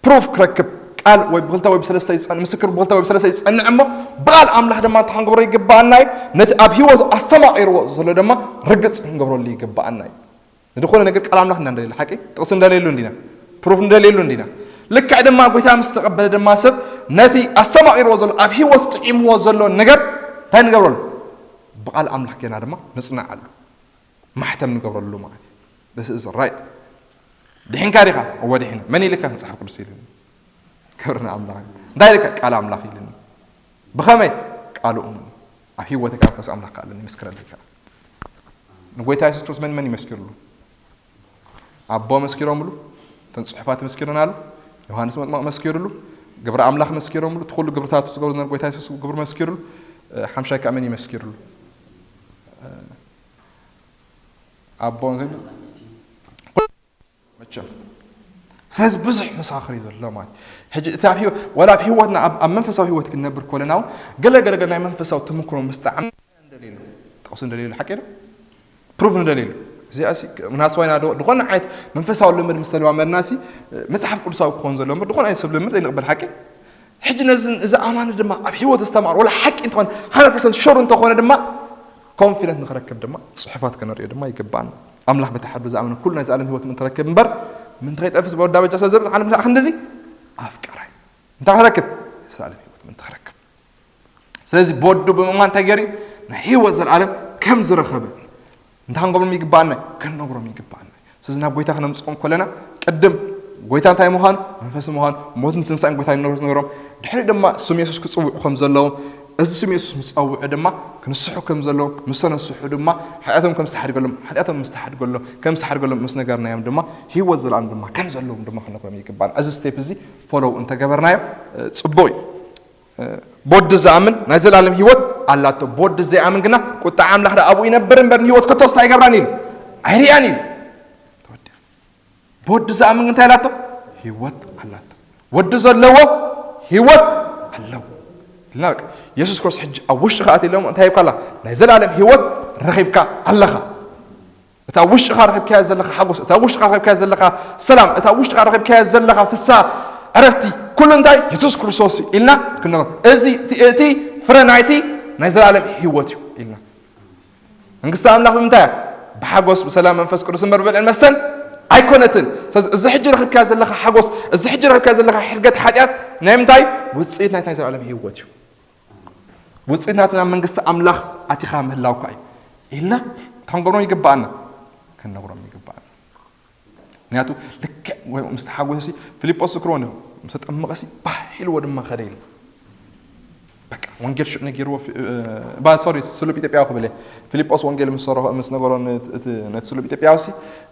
ፕሩፍ ክረክብ፣ ቃል ወይ ብኽልተ ወይ ብሰለስተ ይጸን-፣ ምስክር ብኽልተ ወይ ብሰለስተ ይጸንዕ እሞ፣ ብቓል ኣምላኽ ድማ እንታይ ክንገብሮ ይግባኣና እዩ? ነቲ ኣብ ህይወቱ ኣስተማቒርዎ ዘሎ ድማ ርግጽ ክንገብረሉ ይግባኣና እዩ። ንዝኾነ ነገር ቃል ኣምላኽ እንዳንደልየሉ፣ ሓቂ ጥቕሲ እንደልየሉ እንዲና፣ ፕሩፍ እንደልየሉ እንዲና። ልክዕ ድማ ጎይታ ምስ ተቐበለ ድማ ሰብ ነቲ ኣስተማቒርዎ ዘሎ ኣብ ህይወቱ ጥዒምዎ ዘሎ ነገር እንታይ ንገብረሉ? ብቓል ኣምላኽ ጌና ድማ ንጽንዓሉ፣ ማሕተም ንገብረሉ ማለት እዩ። This is right። ድሒንካ ዲኻ? እወ ድሒነ። መን ኢልካ? መጽሓፍ ቅዱስ ኢሉኒ። ክብሪ ንኣምላኽ እዩ። እንታይ ኢልካ? ቃል ኣምላኽ ኢሉኒ። ብኸመይ? ቃሉ እሙን እዩ። ኣብ ህይወተይ ካብ መንፈስ ኣምላኽ ከኣለኒ ይምስክረለይ ከኣ። ንጎይታ የሱስ ክርስቶስ መን መን ይመስክርሉ? ኣቦ መስኪሮምሉ፣ እተን ጽሑፋት መስኪረናሉ፣ ዮሃንስ መጥምቕ መስኪሩሉ፣ ግብረ ኣምላኽ መስኪሮምሉ፣ እቲ ኩሉ ግብርታቱ ዝገብሩ ዝነበሩ ጎይታ የሱስ ግብሩ መስኪሩሉ፣ ሓምሻይ ከኣ መን ይመስኪሩሉ? ኣቦ መቸም። ስለዚ ብዙሕ መሳኽር እዩ ዘሎ ማለት። ሕጂ እቲ ኣብ ህይወት፣ ዋላ ኣብ ህይወትና፣ ኣብ፣ ኣብ መንፈሳዊ ህይወት ክንነብር ከለና እውን ገለ ገለ ገለ ናይ መንፈሳዊ ተመክሮ ምስ ጠዓም እንደልየሉ፣ ጥቕሲ እንደልየሉ፣ ሓቂ ዶ? ፕሩፍ እንደልየሉ። እዚኣ ሲ፣ ምናልባት ዋይና ዶ-፣ ዝኾነ ዓይነት መንፈሳዊ ልምድ ምስ ተለማመድና ሲ፣ መጽሓፍ ቅዱሳዊ ክኾን ዘሎ እምበር፣ ዝኾነ ዓይነት ሰብ ልምድ ዘይንቕበል ሓቂ። ሕጂ ነዚ፣ እዚ ኣማኒ ድማ ኣብ ህይወት ዝተማር፣ ወላ ሓቂ እንተኾነ፣ ሃንድረድ ፐርሰንት ሹር እንተኾነ ድማ፣ ኮንፊደንት ንኽረክብ ድማ፣ ጽሑፋት ከነርእዮ ድማ ይግባእና። ኣምላኽ በቲ ሓዱ ዝኣመነ ኩሉ ናይ ዘኣለም ህይወት ምእንቲ ረክብ እምበር፣ ምእንቲ ከይጠፍእ ወዳ በጃ ሰብ ዘብል ዓለም ክንድዚ ኣፍቀራይ። እንታይ ክረክብ? ዘኣለም ህይወት ምእንቲ ክረክብ። ስለዚ ብወዱ ብምእማን እንታይ ገይሩ? ናይ ህይወት ዘኣለም ከም ዝረኸበ እንታይ ክንገብሮም ይግባኣና? ክንነግሮም ይግባኣና። ስለዚ ናብ ጎይታ ክነምጽኦም ከለና፣ ቅድም ጎይታ እንታይ ምዃኑ፣ መንፈስ ምዃኑ፣ ሞትን ትንሳኤን ጎይታ ይነግሩ ነግሮም። ድሕሪ ድማ ስም የሱስ ክጽውዑ ከም ዘለዎም፣ እዚ ስም የሱስ ምስ ጸውዑ ድማ ክንስሑ ከም ዘለዎም፣ ምስ ተነስሑ ድማ ሓጢኣቶም ከም ዝተሓድገሎም፣ ሓጢኣቶም ምስ ተሓድገሎም፣ ከም ዝተሓድገሎም ምስ ነገርናዮም ድማ ህይወት ዘለኣለም ድማ ከም ዘለዎም ድማ ክነግሮም ይግባና። እዚ ስቴፕ እዚ ፎሎው እንተገበርናዮ፣ እ፣ ጽቡቕ እዩ። እ፣ ብወዲ ዝኣምን ናይ ዘላለም ህይወት ኣላቶ። ብወዲ ዘይኣምን ግና ቁጣ ኣምላኽ ደኣ ኣብኡ ይነብር እምበር ንህይወት ከቶስ እንታይ ኣይገብራን ኢሉ? ኣይርእያን ኢሉ። ተወዲኣ። ብወዲ ዝኣምን እንታይ ኣላቶ? ህይወት ኣላቶ። ወዲ ዘለዎ ህይወት ኣለዎ። ኢልና በቃ። የሱስ ክርስቶስ ሕጂ ኣብ ውሽጥኻ ኣትዩ ኣሎ እንታይ ሂብካ ኣላ? ናይ ዘላለም ህይወት ረኺብካ ኣለኻ። እታ ውሽጥኻ ረኺብካያ ዘለኻ ሓጎስ፣ እታ ውሽጥኻ ረኺብካያ ዘለኻ ሰላም፣ እታ ውሽጥኻ ረኺብካያ ዘለኻ ፍስሃ፣ ዕረፍቲ፣ ኩሉ እንታይ? የሱስ ክርስቶስ እዩ ኢልና ክንነግሮ። እዚ እቲ፣ እቲ ፍረ ናይቲ ናይ ዘላለም ህይወት እዩ ኢልና። መንግስቲ ኣምላኽ ብምንታይ እያ? ብሓጎስ፣ ብሰላም መንፈስ ቅዱስ እምበር ብብልዕን መስተን ኣይኮነትን። ስለዚ እዚ ሕጂ ረኺብካያ ዘለኻ ሓጎስ፣ እዚ ሕጂ ረኺብካያ ዘለኻ ሕርገት ሓጢኣት ናይ ምንታይ? ውጽኢት ናይቲ ናይ ዘላለም ህይወት እዩ። ውጽኢት ናትና መንግስቲ ኣምላኽ ኣቲኻ ምህላውካ እዩ ኢልና ክንገብሮም ይግባኣና፣ ክንነግሮም ይግባኣና። ምክንያቱ ልክዕ ወይ ምስ ተሓጎሰ ሲ ፊልጶስ ዝክርዎ ነይሩ፣ ምስ ተጠመቐ ሲ ባህ ኢልዎ ድማ ከደ ኢሉ። በቃ ወንጌል ሽዑ ነጊርዎ ፊ-፣ እ፣ ባ-፣ ሶሪ፣ ስሉብ ኢትዮጵያዊ ክብል እየ። ፊልጶስ ወንጌል ምስ ሰረሖ፣ ምስ ነገሮ ን-፣ እቲ፣ ነቲ ስሉብ ኢትዮጵያዊ ሲ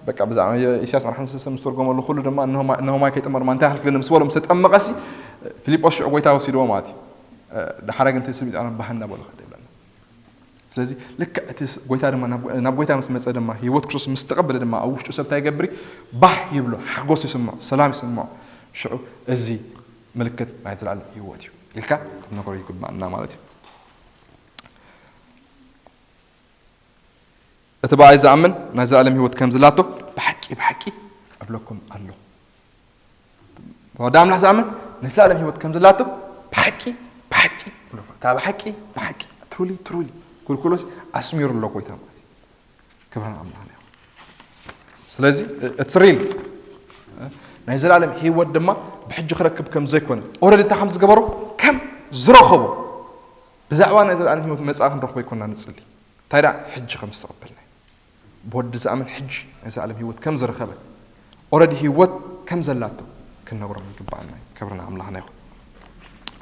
በቃ ብዛዕባ የ-፣ ኢሳያስ መርሓን ሰለስተ ምስ ተርጎመሉ ኩሉ ድማ እነሆ ማ-፣ እነሆ ማይ ከይጠመር ማንታይ ክልክለኒ ምስ በሎ ምስ ተጠመቐ ሲ ፊልጶስ ሽዑ ጎይታ ወሲድዎ ማለት እዩ። እ፣ ዳሕራይ ግን እቲ ስሉብ ኢትዮጵያዊ ባህ እናበሎ ከደ ይብለና። ስለዚ ልክዕ እቲ ስ-፣ ጎይታ ድማ ናብ፣ ናብ ጎይታ ምስ መጸ ድማ ህይወት ክርስቶስ ምስ ተቐበለ ድማ ኣብ ውሽጡ ሰብ እንታይ ይገብር እዩ? ባህ ይብሎ፣ ሓጎስ ይስምዖ፣ ሰላም ይስምዖ። ሽዑ እዚ ምልክት ናይ ዘላለም ህይወት እዩ ኢልካ ክትነግሮ ይግባእና ማለት እዩ። እቲ ብኣይ ዝኣምን ናይ ዘላለም ህይወት ከም ዘላቶ ብሓቂ፣ ብሓቂ እብለኩም ኣለኹ። ወዲ ኣምላኽ ዝኣምን ናይ ዘላለም ህይወት ከም ዘላቶ ብሓቂ፣ ብሓቂ እብለኩም። እታ ብሓቂ፣ ብሓቂ፣ ትሩሊ፣ ትሩሊ፣ ኩልኩሎስ ኣስሚሩ ኣሎ ጎይታ ማለት እዩ። ክብርን ኣምላኽን እዩ። ስለዚ፣ it's real። ናይ ዘላለም ህይወት ድማ ብሕጂ ክረክብ ከም ዘይኮነ፣ ኦረዲ እንታይ ከም ዝገበሮ፣ ከም ዝረኸቦ፣ ብዛዕባ ናይ ዘላለም ህይወት መጻኢ ክንረኽቦ ይኮንና ንጽሊ። እንታይ ደኣ? ሕጂ ከም ዝተቐበልና እዩ። ብወዲ ዝኣምን ሕጂ ናይ ዘላለም ህይወት ከም ዝረኸበ፣ ኦረዲ ህይወት ከም ዘላቶ ክንነግሮም ይግባኣና እዩ። ክብሪ ንኣምላኽና ይኹን።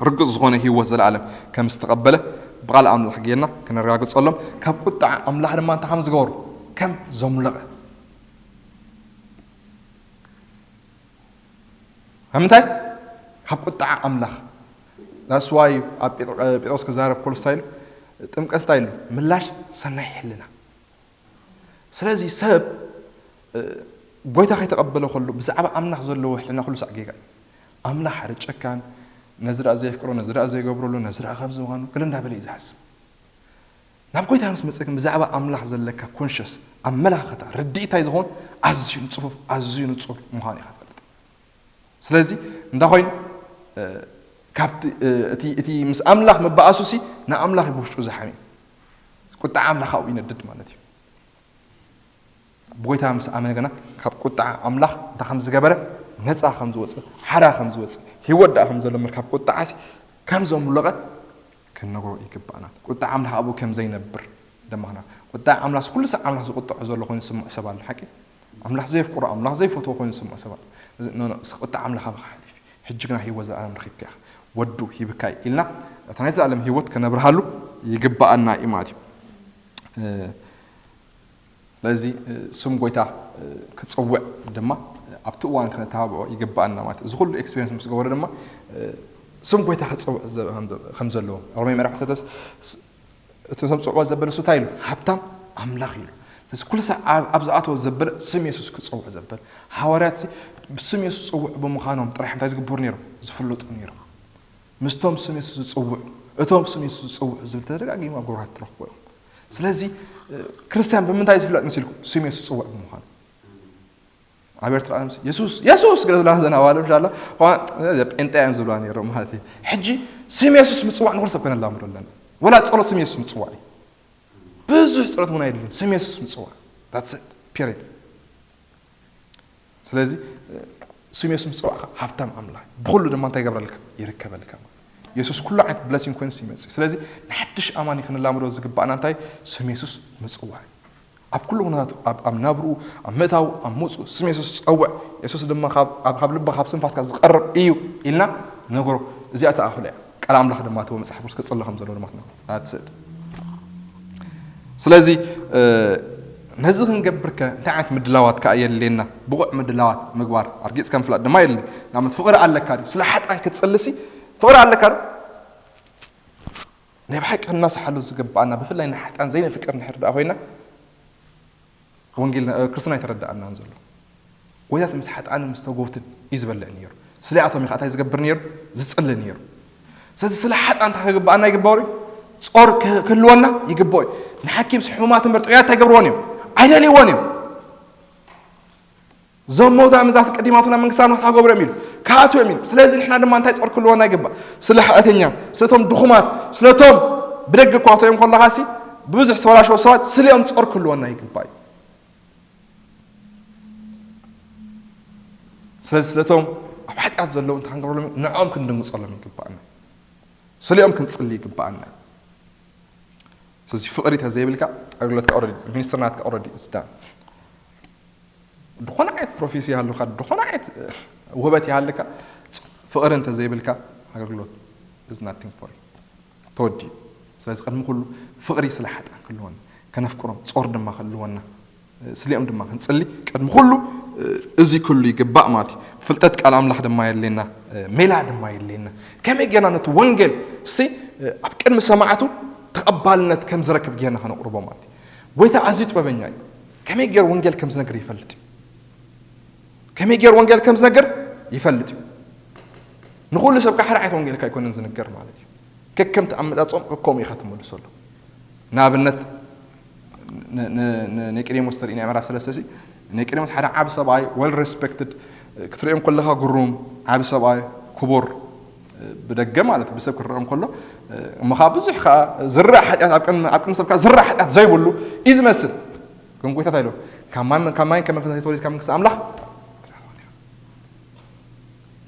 ርግጽ ዝኾነ ህይወት ዘለኣለም ከም ዝተቐበለ ብቓል ኣምላኽ ጌርና ክነረጋግጸሎም፣ ካብ ቁጥዓ ኣምላኽ ድማ እንታይ ከም ዝገበሩ፣ ከም ዘምለቐ። ካብ ምንታይ? ካብ ቁጥዓ ኣምላኽ። That's why ኣብ ጴጥሮ-፣ ጴጥሮስ ክዛረብ ከሎ እንታይ ኢሉ? ጥምቀት እንታይ ኢሉ? ምላሽ ሰናይ ሕልና። ስለዚ ሰብ፣ እ፣ ጎይታ ከይተቐበለ ከሎ ብዛዕባ ኣምላኽ ዘለዎ ሕልና ኩሉ ሳዕ ጌጋ እዩ። ኣምላኽ ሓደ ጨካን፣ ነዚ ደኣ ዘየፍቅሮ፣ ነዚ ደኣ ዘይገብረሉ፣ ነዚ ደኣ ከምዚ ምዃኑ፣ ገለ እንዳበለ እዩ ዝሓስብ። ናብ ጎይታ ምስ መጸ ግን ብዛዕባ ኣምላኽ ዘለካ ኮንሸስ፣ ኣመለኻኽታ፣ ርድኢት እንታይ ዝኸውን? ኣዝዩ ንጽፉፍ፣ ኣዝዩ ንጹር ምዃኑ ኢኻ ትፈልጥ። ስለዚ እንታይ ኮይኑ፣ እ፣ ካብቲ፣ እ፣ እቲ፣ እቲ ምስ ኣምላኽ ምበኣሱሲ ንኣምላኽ እዩ ብውሽጡ ዝሓምዩ። ቁጣ ኣምላኽ ኣብኡ ይነድድ ማለት እዩ። ብጎይታ ምስ ኣመነ ግና ካብ ቁጣ ኣምላኽ እንታይ ከም ዝገበረ ነፃ ከም ዝወፅእ፣ ሓራ ከም ዝወፅእ፣ ህይወት ደኣ ከም ዘሎ ምርካብ ቁጥዓሲ ከም ዘምለቐ ክንነግሮ ይግባእና። ቁጥዓ ኣምላኽ ኣብኡ ከም ዘይነብር ደማኽና። ቁጥዓ ኣምላኽ ኩሉ ሳዕ ኣምላኽ ዝቁጥዖ ዘሎ ኮይኑ ዝስምዖ ሰብ ኣሎ። ሓቂ ኣምላኽ ዘየፍቅሮ ኣምላኽ ዘይፈትዎ ኮይኑ ዝስምዖ ሰብ ኣሎ። እዚ ኖ ኖ፣ ቁጥዓ ኣምላኽ ኣባኻ ሓሊፍ፣ ሕጂ ግና ህይወት ዘለኣለም ረኺብካ ኢኻ፣ ወዱ ሂብካ እዩ ኢልና እታ ናይ ዘለኣለም ህይወት ከነብርሃሉ ይግባኣና እዩ ማለት እዩ። ስለዚ ስም ጎይታ ክጽውዕ ድማ ኣብቲ እዋን ክነተባብዖ ይግባኣና ማለት እዩ። እዚ ኩሉ ኤክስፔሪንስ ምስ ገበረ ድማ ስም ጎይታ ክጽውዕ ከም ዘለዎ ሮሜ ምዕራፍ ዓሰርተ እቲ ሰብ ጽውዖ ዘበለ እሱ እንታይ ኢሉ? ሃብታም ኣምላኽ ኢሉ። ስለዚ ኩሉ ሰብ ኣብ ዝኣተወ ዘበለ ስም የሱስ ክጽውዕ ዘበል። ሃዋርያት ብስም የሱስ ጽውዕ ብምዃኖም ጥራሕ እንታይ ዝግበሩ ነይሮም? ዝፍለጡ ነይሮም። ምስቶም ስም የሱስ ዝጽውዑ፣ እቶም ስም የሱስ ዝጽውዑ ዝብል ተደጋጊሙ ኣብ ግብራት ትረኽቦ ኢኹም። ስለዚ ክርስትያን ብምንታይ ዝፍለጥ መሲልኩም? ስም የሱስ ዝጽውዕ ብምዃኑ። ኣብ ኤርትራ ምስ የሱስ የሱስ ገለ ዝብላ ዘናዋለ ምሻላ ጴንጣ እዮም ዝብላ ነይሮም ማለት እዩ። ሕጂ ስም የሱስ ምጽዋዕ ንኹሉ ሰብ ከነላምዶ ኣለና። ወላ ጸሎት ስም የሱስ ምጽዋዕ እዩ። ብዙሕ ጸሎት እውን ኣይድልን። ስም የሱስ ምጽዋዕ that's it period። ስለዚ ስም የሱስ ምጽዋዕካ ሃብታም ኣምላኽ ብኹሉ ድማ እንታይ ይገብረልካ? ይርከበልካ ማለት እዩ። የሱስ ኩሉ ዓይነት ብለሲንግ ኮይኑ ይመጽእ። ስለዚ ንሓድሽ ኣማኒ ክንላምዶ ዝግባእና እንታይ? ስም የሱስ ምጽዋዕ እዩ። ኣብ ኩሉ ኩነታት ኣብ ናብርኡ ኣብ ምእታው ኣብ ምውፅኡ ስም የሱስ ጸውዕ። የሱስ ድማ ካብ ልቢ ካብ ስንፋስካ ዝቐርብ እዩ ኢልና ነገሮ። እዚኣ ተኣኽሎ እያ። ቃል ኣምላኽ ድማ እትቦ መጽሓፍ ቅዱስ ከጽሎ ከም ዘሎ ድማ ትነግሮ ኣትስእድ። ስለዚ ነዚ ክንገብርከ እንታይ ዓይነት ምድላዋት ከዓ የድልየና? ብቑዕ ምድላዋት ምግባር ኣርጊጽ ከም ፍላጥ ድማ የድሊ። ንኣብነት ፍቕሪ ኣለካ ድዩ? ስለ ሓጣን ክትጽልሲ ፍቕሪ ኣለካ ዶ? ናይ ብሓቂ ክናሰሓሉ ዝግባኣና ብፍላይ ንሓጣን ዘይነፍቅር ንድሕር ደኣ ኮይና ወንጌል ክርስትና ኣይተረዳኣናን ዘሎ። ጎይታስ ምስ ሓጣንን ምስ ተጎብትን እዩ ዝበልዕ ነይሩ። ስለኣቶም እዩ እንታይ ዝገብር ነይሩ? ዝጽሊ ነይሩ። ስለዚ ስለ ሓጣን እንታይ ክግባኣና ይግባእ እዩ? ጾር ክህልወና ይግባእ እዩ። ንሓኪምስ ሕሙማት እምበር ጥዑያት እንታይ ገብርዎን እዮም? ኣይደልይዎን እዮም። እዞም መውታ መዛት ቅዲማቱና መንግስቲ ኣምላኽ ታገብሮም ኢሉ ካኣትዎም ኢሉ። ስለዚ ንሕና ድማ እንታይ ጾር ክህልወና ይግባእ? ስለ ሓጢኣተኛ፣ ስለቶም ድኹማት፣ ስለቶም ብደገ እኳ ትሪኦም ከለኻሲ ብዙሕ ዝተበላሸወ ሰባት ስሊኦም ጾር ክህልወና ይግባእ እዩ። ስለዚ ስለቶም ኣብ ሓጢኣት ዘለዉ እንታይ ክንገብረሎም ንዕኦም ክንድንግጸሎም ይግባእና። ስሊኦም ክንጽሊ ይግባእና። ስለዚ ፍቕሪ ተዘይብልካ ኣገልግሎትካ ኦረዲ ሚኒስትር ናትካ ኦረዲ እስዳ ዝኾነ ዓይነት ፕሮፌሲ ይሃሉካ ዝኾነ ዓይነት ውህበት ይሃልካ ፍቕሪ እንተዘይብልካ ኣገልግሎት is nothing for you ተወዲኡ። ስለዚ ቅድሚ ኩሉ ፍቕሪ ስለ ሓጣን ክህልወና ከነፍቅሮም ጾር ድማ ክህልወና ስሊኦም ድማ ክንጽሊ ቅድሚ ኩሉ እዚ ኩሉ ይግባእ ማለት እዩ። ፍልጠት ቃል ኣምላኽ ድማ የድልየና፣ ሜላ ድማ የድልየና። ከመይ ጌርና ነቲ ወንጌል ሲ ኣብ ቅድሚ ሰማዕቱ ተቐባልነት ከም ዝረክብ ጌርና ከነቕርቦ ማለት እዩ። ጎይታ ኣዝዩ ጥበበኛ እዩ። ከመይ ጌር ወንጌል ከም ዝነግር ይፈልጥ እዩ። ከመይ ጌር ወንጌል ከም ዝነግር ይፈልጥ እዩ። ንኹሉ ሰብ ከዓ ሓደ ዓይነት ወንጌል ኣይኮነን ዝንገር ማለት እዩ። ከከምቲ ኣመጻጽኦም ከከምኡ ኢኻ ትመልሰሉ። ንኣብነት ንኒቆዲሞስ ተርእና ምዕራፍ ሰለስተ ሲ ኒቆዲሞስ ሓደ ዓቢ ሰብኣይ well respected ክትሪኦም ከለኻ ግሩም ዓቢ ሰብኣይ ክቡር ብደገ ማለት ብሰብ ክረኦም ከሎ እሞ ከዓ ብዙሕ ከዓ ዝረእ ሓጢኣት ኣብ ቅድሚ ኣብ ቅድሚ ሰብ ከዓ ዝረእ ሓጢኣት ዘይብሉ እዩ ዝመስል። ግን ጎይታ እንታይ ኢሉ ካብ ማይን ካብ መንፈስ ዘይተወሊድካ መንግስቲ ኣምላኽ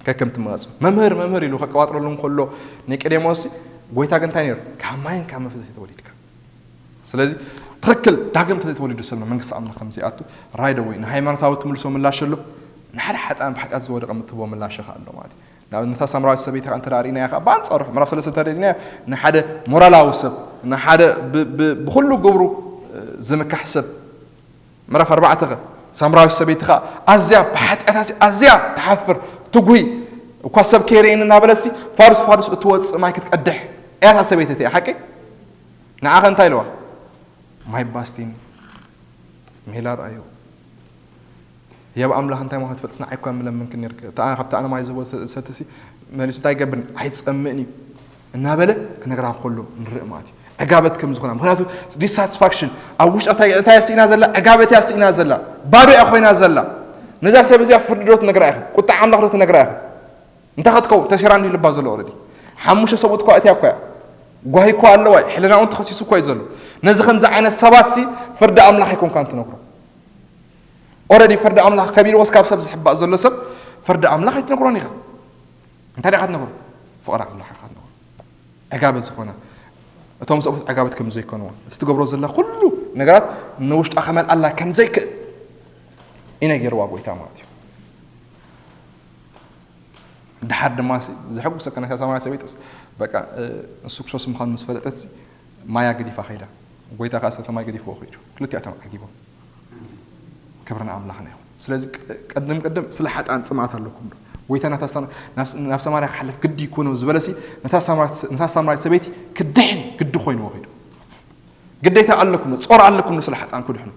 ከከም ትመረጹ መምህር መምህር ኢሉ ከቀባጥረሉ እንከሎ ኒቆዲሞስ ጎይታ ግን እንታይ ነይሩ ካብ ማይን ካብ መንፈስ ዘይተወሊድካ ስለዚ ትኽክል ዳግም ተዘይተወሊዱ ሰብ መንግስቲ ኣምላኽ ከም ዘይኣቱ right away ንሃይማኖታዊ ትምልሶ ምላሽ ኣሎ ንሓደ ሓጣን ብሓጢኣት ዝወደቐ ምትቦ ምላሽ ይኸ ኣሎ ማለት እዩ ንኣብነት ነታ ሳምራዊት ሰበይቲ ከዓ እንተ ርኢናያ ከዓ ብኣንጻሩ ምዕራፍ ሰለስተ እንተ ርኢናያ ንሓደ ሞራላዊ ሰብ ንሓደ ብኩሉ ግብሩ ዝምካሕ ሰብ ምዕራፍ ኣርባዕተ ከ ሳምራዊት ሰበይቲ ከዓ ኣዝያ ብሓጢኣታሲ ኣዝያ ትሓፍር ትጉሂ እኳ ሰብ ከይርእየኒ እናበለሲ ፋዱስ ፋዱስ እትወፅእ ማይ ክትቀድሕ እያ እታ ሰበይቲ እቲኣ ሓቂ ንዓኸ እንታይ ኢልዋ ማይ ባስቲኒ ሜላ ርኣዮ ህያብ ኣምላኽ እንታይ ማለት ትፈልጥስ ንዓይ እኳ ምለምንክን ነርክ እታ ካብቲ ኣነ ማይ ዝህቦ ሰትሲ መሊሱ እንታይ ይገብርን ኣይፀምእን እዩ እናበለ ክነግራ ከሎ ንርኢ ማለት እዩ ዕጋበት ከም ዝኾና ምክንያቱ dissatisfaction ኣብ ውሽጣ እንታይ ስኢና ዘላ ዕጋበት እያ ስኢና ዘላ ባዶ እያ ኮይና ዘላ ነዛ ሰብ እዚኣ ፍርዲ ዶ ትነግራ ኢኻ ቁጣ ኣምላኽ ዶ ትነግራ ኢኻ እንታይ ክትከው ተሲራ እንዲ ልባ ዘሎ ኦረዲ ሓሙሽተ ሰብኡት እኳ እትያ እኳ ጓሂ እኳ ኣለዋ ሕልና እውን ተኸሲሱ እኳ እዩ ዘሎ ነዚ ከምዚ ዓይነት ሰባት ሲ ፍርዲ ኣምላኽ ኣይኮንካን ትነግሮ ኦረዲ ፍርዲ ኣምላኽ ከቢርዎስ ካብ ሰብ ዝሕባእ ዘሎ ሰብ ፍርዲ ኣምላኽ ኣይትነግሮን ኢኻ። እንታይ ዲኻ ትነግሮ? ፍቕሪ ኣምላኽ ኢኻ ትነግሮ። ዕጋበት ዝኾነ፣ እቶም ሰብኡት ዕጋበት ከም ዘይኮንዎ፣ እቲ ትገብሮ ዘላ ኩሉ ነገራት ንውሽጣ ከመልኣላ ከም ዘይክእል እዩ ነጊርዋ ጎይታ ማለት እዩ። ድሓር ድማ ሲ-፣ ዘሐጉሰካ ናይታ ሳማርያ ሰበይትስ፣ በቃ፣ እ፣ ንሱ ክርስቶስ ምዃኑ ምስ ፈለጠት ሲ፣ ማያ ገዲፋ ከይዳ። ጎይታ ከኣ ሰተ ማይ ገዲፍዎ ከይዱ። ክልቲኣቶም ዓጊቦም። ክብሪ ንኣምላኽና ይኹን። ስለዚ ቅ-፣ ቅድም ቅድም ስለ ሓጥኣን ጽምኣት ኣለኩም ዶ? ጎይታ ናታ ሳ-፣ ናብ ስ-፣ ናብ ሰማርያ ክሓልፍ ግዲ ይኮኖ ዝበለሲ፣ ነታ ሳማርያት ስ-፣ ነታ ሳማርያት ሰበይቲ ክድሕን ግዲ ኮይንዎ ከይዱ። ግዴታ ኣለኩም ዶ? ጾር ኣለኩም ዶ ስለ ሓጥኣን ክድሕኑ?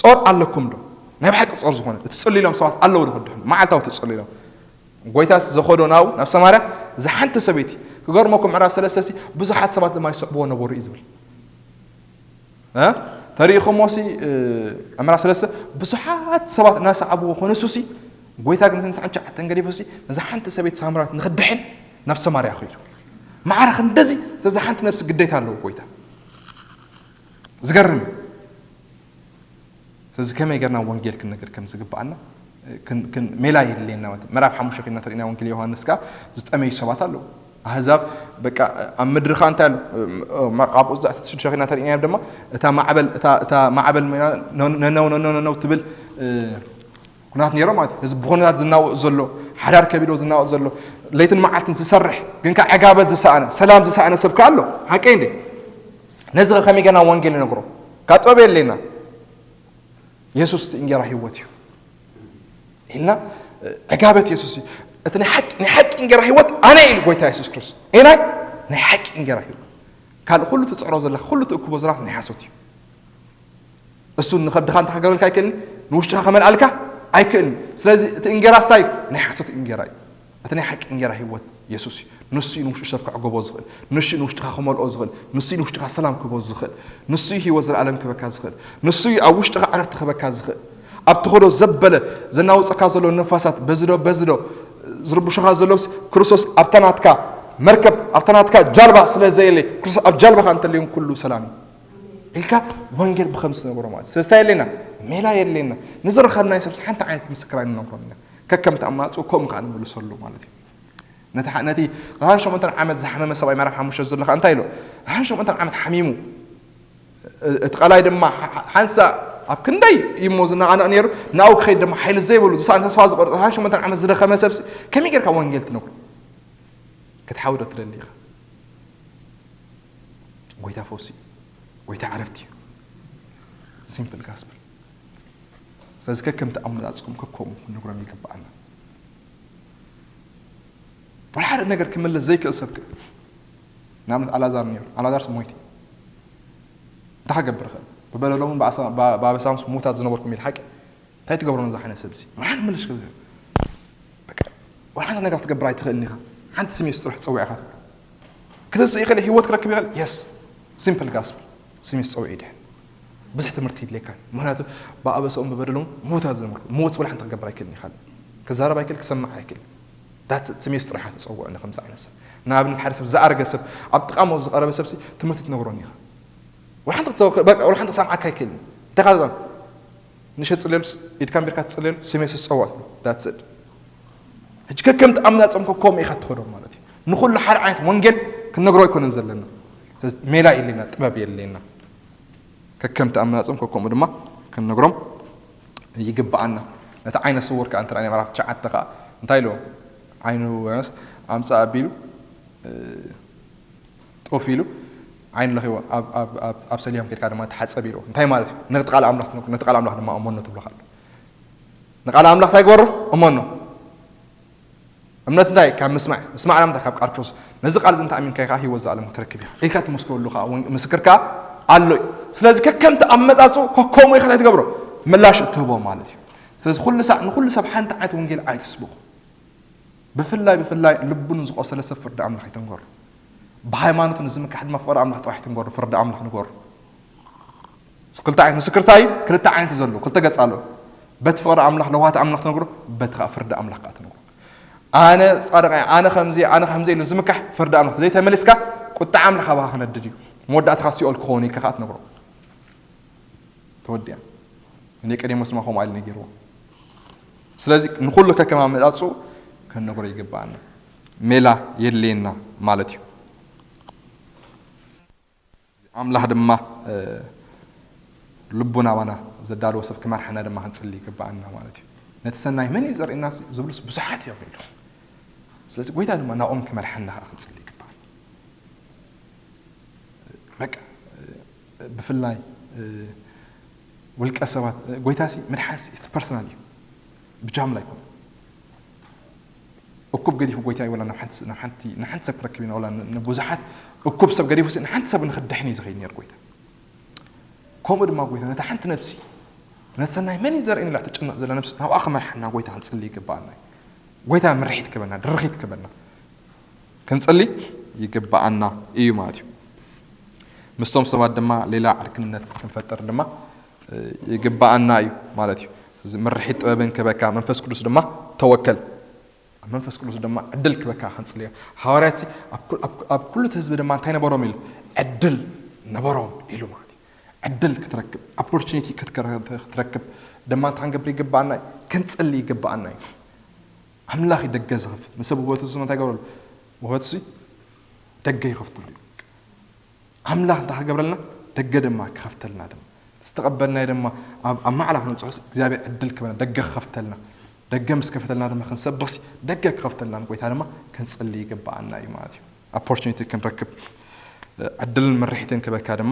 ጾር ኣለኩም ዶ? ናይ ብሓቂ ጾር ዝኾነ፣ እቲ ጽልኢሎም ሰባት ኣለዉ ዶ ክድሕኑ? መዓልታዊ እቲ ጽልኢሎም። ጎይታስ ዘኸዶ ናብኡ፣ ናብ ሰማርያ፣ እዛ ሓንቲ ሰበይቲ፣ ክገርመኩም ምዕራፍ ሰለስተ ሲ፣ ብዙሓት ሰባት ድማ ይስዕብዎ ነበሩ እዩ ዝብል። እ? ተሪኢኹሞ ሲ፣ እ፣ ምዕራፍ ሰለስተ፣ ብዙሓት ሰባት እናሰዓብዎ ኮነ፣ እሱ ሲ፣ ጎይታ ግን እተን ትሽዓተ ገዲፉ ሲ፣ ነዛ ሓንቲ ሰበይቲ ሳምራዊት ንኽድሕን ናብ ሰማርያ ኸይዱ። ማዕረ ክንደዚ፣ ስለዚ ሓንቲ ነብሲ ግዴታ ኣለዎ ጎይታ። ዝገርም እዩ። ስለዚ ከመይ ጌርና ወንጌል ክንነግር ከም ዝግብኣና፣ ክን-፣ ክን-፣ ሜላ የድልየና ማለት እዩ። ምዕራፍ ሓሙሽተ ኬድና ተሪእና ወንጌል ዮሃንስ ከኣ ዝጠመዩ ሰባት ኣለዉ። ኣህዛብ በቃ ኣብ ምድሪ ከኣ እንታይ ኣሎ? ም-፣ ም-፣ ኣብኡ ዘ-፣ ሽዱሽተ ኬድና ተሪእናዮም ድማ እታ ማዕበል፣ እታ፣ እታ ማዕበል ሜና ነነው፣ ነነው፣ ነነው፣ ነነው ትብል፣ እ፣ ኩናት ነይሮም ማለት እዩ። ህዝቢ ብኹነታት ዝናወጥ ዘሎ፣ ሓዳር ከቢዶ ዝናወጥ ዘሎ፣ ለይትን መዓልትን ዝሰርሕ፣ ግን ከኣ ዕጋበት ዝሰኣነ፣ ሰላም ዝሰኣነ ሰብ ከኣ ኣሎ። ሓቀይ እንዴ? ነዚ ከ ከመይ ጌርና ወንጌል ንነግሮ? ካብ ጥበብ የድልየና። የሱስ እቲ እንጌራ ህይወት እዩ ኢልና፣ ዕጋበት የሱስ እዩ። እቲ ናይ ሓቂ፣ ናይ ሓቂ እንጌራ ህይወት ኣነ ኢሉ ጎይታ የሱስ ክርስቶስ። ኤናይ ናይ ሓቂ እንጌራ ህይወት። ካልእ ኩሉ ትጽዕሮ ዘለኻ፣ ኩሉ ትእክቦ ዘለኻ ናይ ሓሶት እዩ። እሱ ንኸብድኻ እንታይ ከገብረልካ ኣይክእልን፣ ንውሽጥኻ ከመልኣልካ ኣይክእልን። ስለዚ እቲ እንጌራ ስታይ ናይ ሓሶት እንጌራ እዩ። እቲ ናይ ሓቂ እንጌራ ህይወት የሱስ እዩ። ንሱ እዩ ንውሽጢ ሰብ ከዕገቦ ዝኽእል። ንሱ እዩ ንውሽጥኻ ክመልኦ ዝኽእል። ንሱ እዩ ንውሽጥኻ ሰላም ክህቦ ዝኽእል። ንሱ እዩ ህይወት ዘለኣለም ክህበካ ዝኽእል። ንሱ እዩ ኣብ ውሽጥኻ ዕረፍቲ ክህበካ ዝኽእል። ኣብ ትኸዶ ዘበለ ዘናውጸካ ዘሎ ነፋሳት በዚ ዶ በዚ ዶ ዝርብሹኻ ዘለውስ ክርስቶስ ኣብታ ናትካ መርከብ፣ ኣብታ ናትካ ጃልባ ስለ ዘየለ፣ ክርስቶስ ኣብ ጃልባኻ እንተልዩን ኩሉ ሰላም እዩ ኢልካ ወንጌል ብኸምዚ ትነግሮ ማለት እዩ። ስለዚ እንታይ የድልየና? ሜላ የድልየና። ንዝረኸብናዮ ሰብሲ ሓንቲ ዓይነት ምስክር ኣይንነግሮን ኢና። ከከምቲ ኣማራጹ ከምኡ ከኣ ንምልሰሉ ማለት እዩ። ነቲ ሓ-፣ ነቲ ዛሓን ሸሞንተን ዓመት ዝሓመመ ሰብኣይ ምዕራፍ ሓሙሽተ ዘሎ ከኣ እንታይ ኢሉ? ዛሓን ሸሞንተን ዓመት ሓሚሙ። እ-፣ እቲ ቃላይ ድማ ሓ-፣ ሓ-፣ ሓንሳእ ኣብ ክንደይ እዩ እሞ ዝነቓነቕ ነይሩ፣ ናብኡ ክኸይድ ድማ ሓይሊ ዘይብሉ፣ ዝሰኣን ተስፋ ዝቖርጽ፣ ዛሓን ሸሞንተን ዓመት ዝደኸመ ሰብሲ ከመይ ጌርካ ወንጌል ትነግሮ? ክትሓዊ ዶ ትደሊ ኢኻ? ጎይታ ፈውሲ እዩ። ጎይታ ዕረፍቲ እዩ። ሲምፕል ጋስፕል። ስለዚ ከከምቲ ኣመጻጽኦም ከከምኡ ክንነግሮም ይግብኣና። ወላ ሓደ ነገር ክምልስ ዘይክእል ሰብ ከ? ንኣብነት ኣልኣዛር ነይሩ። ኣልኣዛርስ ሞይቱ። እንታይ ክገብር ይኽእል? ብበደሎምን ብኣሳ-፣ ብ-፣ ብኣበሳምስ ምዉታት ዝነበርኩም ኢሉ ሓቂ? እንታይ ትገብሮ ነዛ ዓይነት ሰብሲ? ወላ ሓደ ምልሽ ክብል። በቃ፣ ወላ ሓንቲ ነገር ክትገብር ኣይትኽእልን ኢኻ። ሓንቲ ስም የሱስ ጥራሕ ትጸውዕ ኢኻ ትብሎ። ክትስእ ይኽእል፣ ህይወት ክረክብ ይኽእል። የስ። ሲምፕል ጋስፕል። ስም የሱስ ጸውዕ ይድሕን። ብዙሕ ትምህርቲ የድልየካን። ምኽንያቱ ብኣበሰኦም ብበደሎም ምዉታት ዝነበርኩ። ምዉት ወላ ሓንቲ ክገብር ኣይክእልን ኢኻ። ክዛረብ ኣይክእል፣ ክሰማዕ ኣይክእል። ዳትስ ኢት። ስም የሱስ ጥራሕ ኢኻ ትጸውዖ ንኸምዚ ዓይነት ሰብ። ንኣብነት ሓደ ሰብ ዝኣረገ ሰብ፣ ኣብ ጥቓ ሞት ዝቐረበ ሰብሲ ትምህርቲ ትነግሮን ኢኻ። ወላ ሓንቲ ክትሰው-፣ በቃ፣ ወላ ሓንቲ ክሰምዓካ ኣይክእልን። እንታይ ኢኻ ትብሎ? ንሸት ጽልየሉስ፣ ኢድካ ኣንቢርካ ትጽልየሉ፣ ስም የሱስ ጸውዖ ትብሎ። ዳትስ ኢት። ሕጂ ከከምቲ ኣመጻጽኦም ከከም ኢኻ ትኸዶም ማለት እዩ። ንኹሉ ሓደ ዓይነት ወንጌል ክንነግሮ ኣይኮነን ዘለና። ስለዚ ሜላ የድልየና፣ ጥበብ የድልየና። ከከምቲ ኣመጻጽኦም ከከምኡ ድማ ክንነግሮም ይግብኣና። ነቲ ዓይነ ስውር ከኣ እንተ ረኣና ምዕራፍ ትሽዓተ ከኣ እንታይ ኢልዎ? ዓይኑ ኣምጽእ ኣቢሉ፣ እ፣ ጡፍ ኢሉ ዓይኑ ለኺዎ ኣብ፣ ኣብ፣ ኣብ፣ ኣብ ሰሊሆም ከድካ ድማ ተሓጸብ ኢልዎ። እንታይ ማለት እዩ? ነቲ ቃል ኣምላኽ ትነግሮ፣ ነቲ ቃል ኣምላኽ ድማ እመኖ ትብሎ ከሎ። ንቃል ኣምላኽ እንታይ ግበሮ? እመኖ። እምነት እንታይ? ካብ ምስማዕ። ምስማዕ ናብ እንታይ? ካብ ቃል ክርስቶስ። ነዚ ቃል እዚ እንተ ኣሚንካ ኢኻ ህይወት ዘኣለም ክትረክብ ኢኻ ኢልካ ትመስክረሉ ከኣ ወን-፣ ምስክር ከኣ ኣሎ እዩ። ስለዚ ከከምቲ ኣመጻጽኡ ከከምኡ ኢኻ እንታይ ትገብሮ? ምላሽ እትህቦ ማለት እዩ። ስለዚ ኩሉ ሳዕ ንኩሉ ሰብ ሓንቲ ዓይነት ወንጌል ኣይትስብኹ። ብፍላይ፣ ብፍላይ ልቡ ንዝቆሰለ ሰብ ፍርዲ ኣምላኽ ኣይትንገሮ። ብሃይማኖቱ ንዝምካሕ ድማ ፍቕሪ ኣምላኽ ጥራሕ ኣይትንገሮ፣ ፍርዲ ኣምላኽ ንገሮ። ክልተ ዓይነት ምስክርታ እዩ፣ ክልተ ዓይነት እዩ ዘሎ፣ ክልተ ገጽ ኣሎ። በቲ ፍቕሪ ኣምላኽ ለዋህቲ ኣምላኽ ትነግሮ፣ በቲ ኸኣ ፍርዲ ኣምላኽ ከኣ ትነግሮ። ኣነ ጻድቕ እየ፣ ኣነ ከምዚ እየ፣ ኣነ ከምዚ ኢሉ ዝምካሕ ፍርዲ ኣምላኽ ዘይተመሊስካ ቁጥዓ ኣምላኽ ኣባኻ ክነድድ እዩ። መወዳእታኻ ሲኦል ክኸውን እዩ ኢልካ ከኣ ትነግሮ። ተወዲኣ። ንኒቆዲሞስ ድማ ከምኡ ኢሉ ነጊርዎ። ስለዚ ንኹሉ ከከም ኣመጻጽኡ ክንነግሮ ይግባኣና። ሜላ የድልየና ማለት እዩ። ኣምላኽ ድማ ልቡ ናባና ዘዳለዎ ሰብ ክመርሓና ድማ ክንጽሊ ይግባኣና ማለት እዩ። ነቲ ሰናይ መን እዩ ዘርእና ዝብሉስ ብዙሓት እዮም ኢሉ። ስለዚ ጎይታ ድማ ናብኦም ክመርሓና ከዓ ክንጽሊ ይግባኣና። በቃ ብፍላይ ውልቀ ሰባት፣ ጎይታሲ ምድሓንሲ ፐርሰናል እዩ። ብጃምላ ኣይኮነ። እኩብ ገዲፉ ጎይታ እዩ ወላ ናብ ሓንቲ ሰብ ክረክብ ኢና ወላ ንብዙሓት እኩብ ሰብ ገዲፉ ንሓንቲ ሰብ ንክድሕን እዩ ዝኸይድ ነር ጎይታ። ከምኡ ድማ ጎይታ ነታ ሓንቲ ነብሲ ነቲ ሰናይ መን እዩ ዘርእኒ ኢላ ትጭነቕ ዘላ ነብሲ ናብኣ ክመርሓና ጎይታ ክንጽሊ ይግባኣና እዩ። ጎይታ ምርሒት ክበና ድርኺት ክበና ክንጽሊ ይግባኣና እዩ ማለት እዩ። ምስቶም ሰባት ድማ ሌላ ዕርክንነት ክንፈጥር ድማ ይግባኣና እዩ ማለት እዩ። እዚ ምርሒት ጥበብን ክበካ መንፈስ ቅዱስ ድማ ተወከል ኣብ መንፈስ ቅዱስ ድማ ዕድል ክበካ ክንጽልዮ። ሃዋርያት ኣብ ኩሉ እቲ ህዝቢ ድማ እንታይ ነበሮም ኢሉ ዕድል ነበሮም ኢሉ ማለት እዩ። ዕድል ክትረክብ ኦፖርቹኒቲ ክትረክብ ድማ እንታይ ክንገብር ይግባኣና እዩ? ክንጽሊ ይግባኣና እዩ። ኣምላኽ እዩ ደገ ዝኸፍት ንሰብ ውህበቱ እንታይ ገብረሉ ውህበቱ ደገ ይኸፍትሉ እዩ። ኣምላኽ እንታይ ክገብረልና ደገ ድማ ክኸፍተልና ድማ ዝተቐበልናዮ ድማ ኣብ ማዕላ ክንብፅሖስ እግዚኣብሔር ዕድል ክበና ደገ ክኸፍተልና ደገ ምስ ከፈተልና ድማ ክንሰብኽሲ ደገ ክኸፍተልና ንጎይታ ድማ ክንፅሊ ይግበኣና እዩ ማለት እዩ። ኦፖርቹኒቲ ክንረክብ ዕድልን ምርሒትን ክበካ ድማ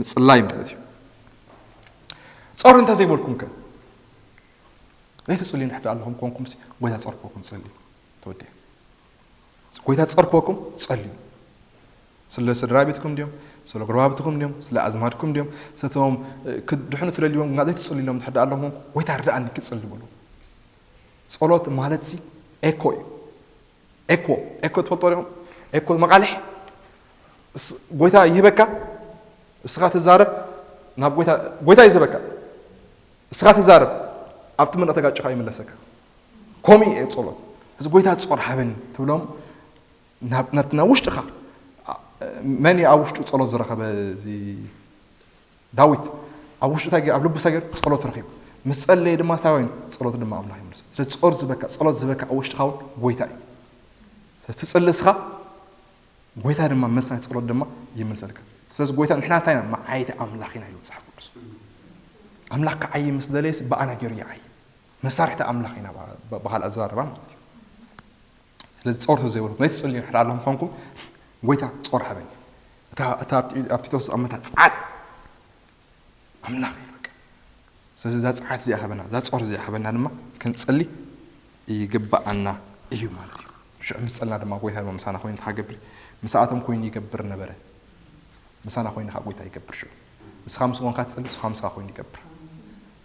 ምፅላይ ማለት እዩ። ጾር እንተ ዘይበልኩም ከ ዘይትፅልዩ ንሕዳ ኣለኹም ኮንኩም ጎይታ ጸርኮኩም ፅሊ ተወዲያ ጎይታ ጸርኮኩም ጸልዩ ስለ ስድራ ቤትኩም ድዮም ስለ ጎረባብትኩም ድዮም ስለ ኣዝማድኩም ድዮም ሰቶም ክድሕኑ ትደልይዎም ግን ዘይትጽልዩ ኢሎም ድሕዳ ኣለኹም ጎይታ ርዳእኒ ክጽሊ በሉ። ጸሎት ማለት ሲ ኤኮ እዩ። ኤኮ ኤኮ ትፈልጦ ዲኹም? ኤኮ መቃልሕ ጎይታ ይህበካ እስኻ ትዛረብ ናብ ጎይታ ጎይታ እዩ ዝህበካ እስኻ ትዛረብ ኣብቲ መንደቕ ተጋጭኻ ይምለሰካ። ከምኡ እዩ ጸሎት። እዚ ጎይታ ጾር ሃበኒ ትብሎም ናብ ውሽጥኻ መን ኣብ ውሽጡ ጸሎት ዝረኸበ እዚ ዳዊት ኣብ ውሽጡ እንታይ ኣብ ልቡ እንታይ ጸሎት ረኺቡ ምስ ጸለየ ድማ እንታይ ኮይኑ ጸሎት ድማ ኣምላኽ ይምልሶ። ስለዚ ጾር ዝበካ ጸሎት ዝበካ ኣብ ውሽጥኻ እውን ጎይታ እዩ። ስለዚ ትጽሊ እስኻ ጎይታ ድማ መልሳይ ጸሎት ድማ ይምልሰልካ። ስለዚ ጎይታ ንሕና እንታይ ኢና መዓይቲ ኣምላኽ ኢና ይብል መጽሓፍ ቅዱስ። ኣምላኽ ክዓይ ምስ ደለየስ ብኣና ገይሩ ይዓይ መሳርሕቲ ኣምላኽ ኢና ብኻልእ ኣዘራርባ ማለት እዩ። ስለዚ ጾር ዘይበልኩም ዘይትጽልዩ ሓደ ኣለኹም ኮንኩም ጎይታ ጾር ሃበኒ። እታ ኣብ ቲቶስ ኣመታ ጸዓት ኣምላኽ እዩ በቃ። ስለዚ እዛ ጸዓት እዚኣ ሃበና እዛ ጾር እዚኣ ሃበና ድማ ክንጽሊ ይግብኣና እዩ ማለት እዩ። ሽዑ ምስ ጸልና ድማ ጎይታ ድማ ምሳና ኮይኑ እንታይ ክገብር ምሳኣቶም ኮይኑ ይገብር ነበረ። ምሳና ኮይኑ ከዓ ጎይታ ይገብር ሽዑ ንስኻ ምስ ኮንካ ትጽሊ ንስኻ ምሳኻ ኮይኑ ይገብር።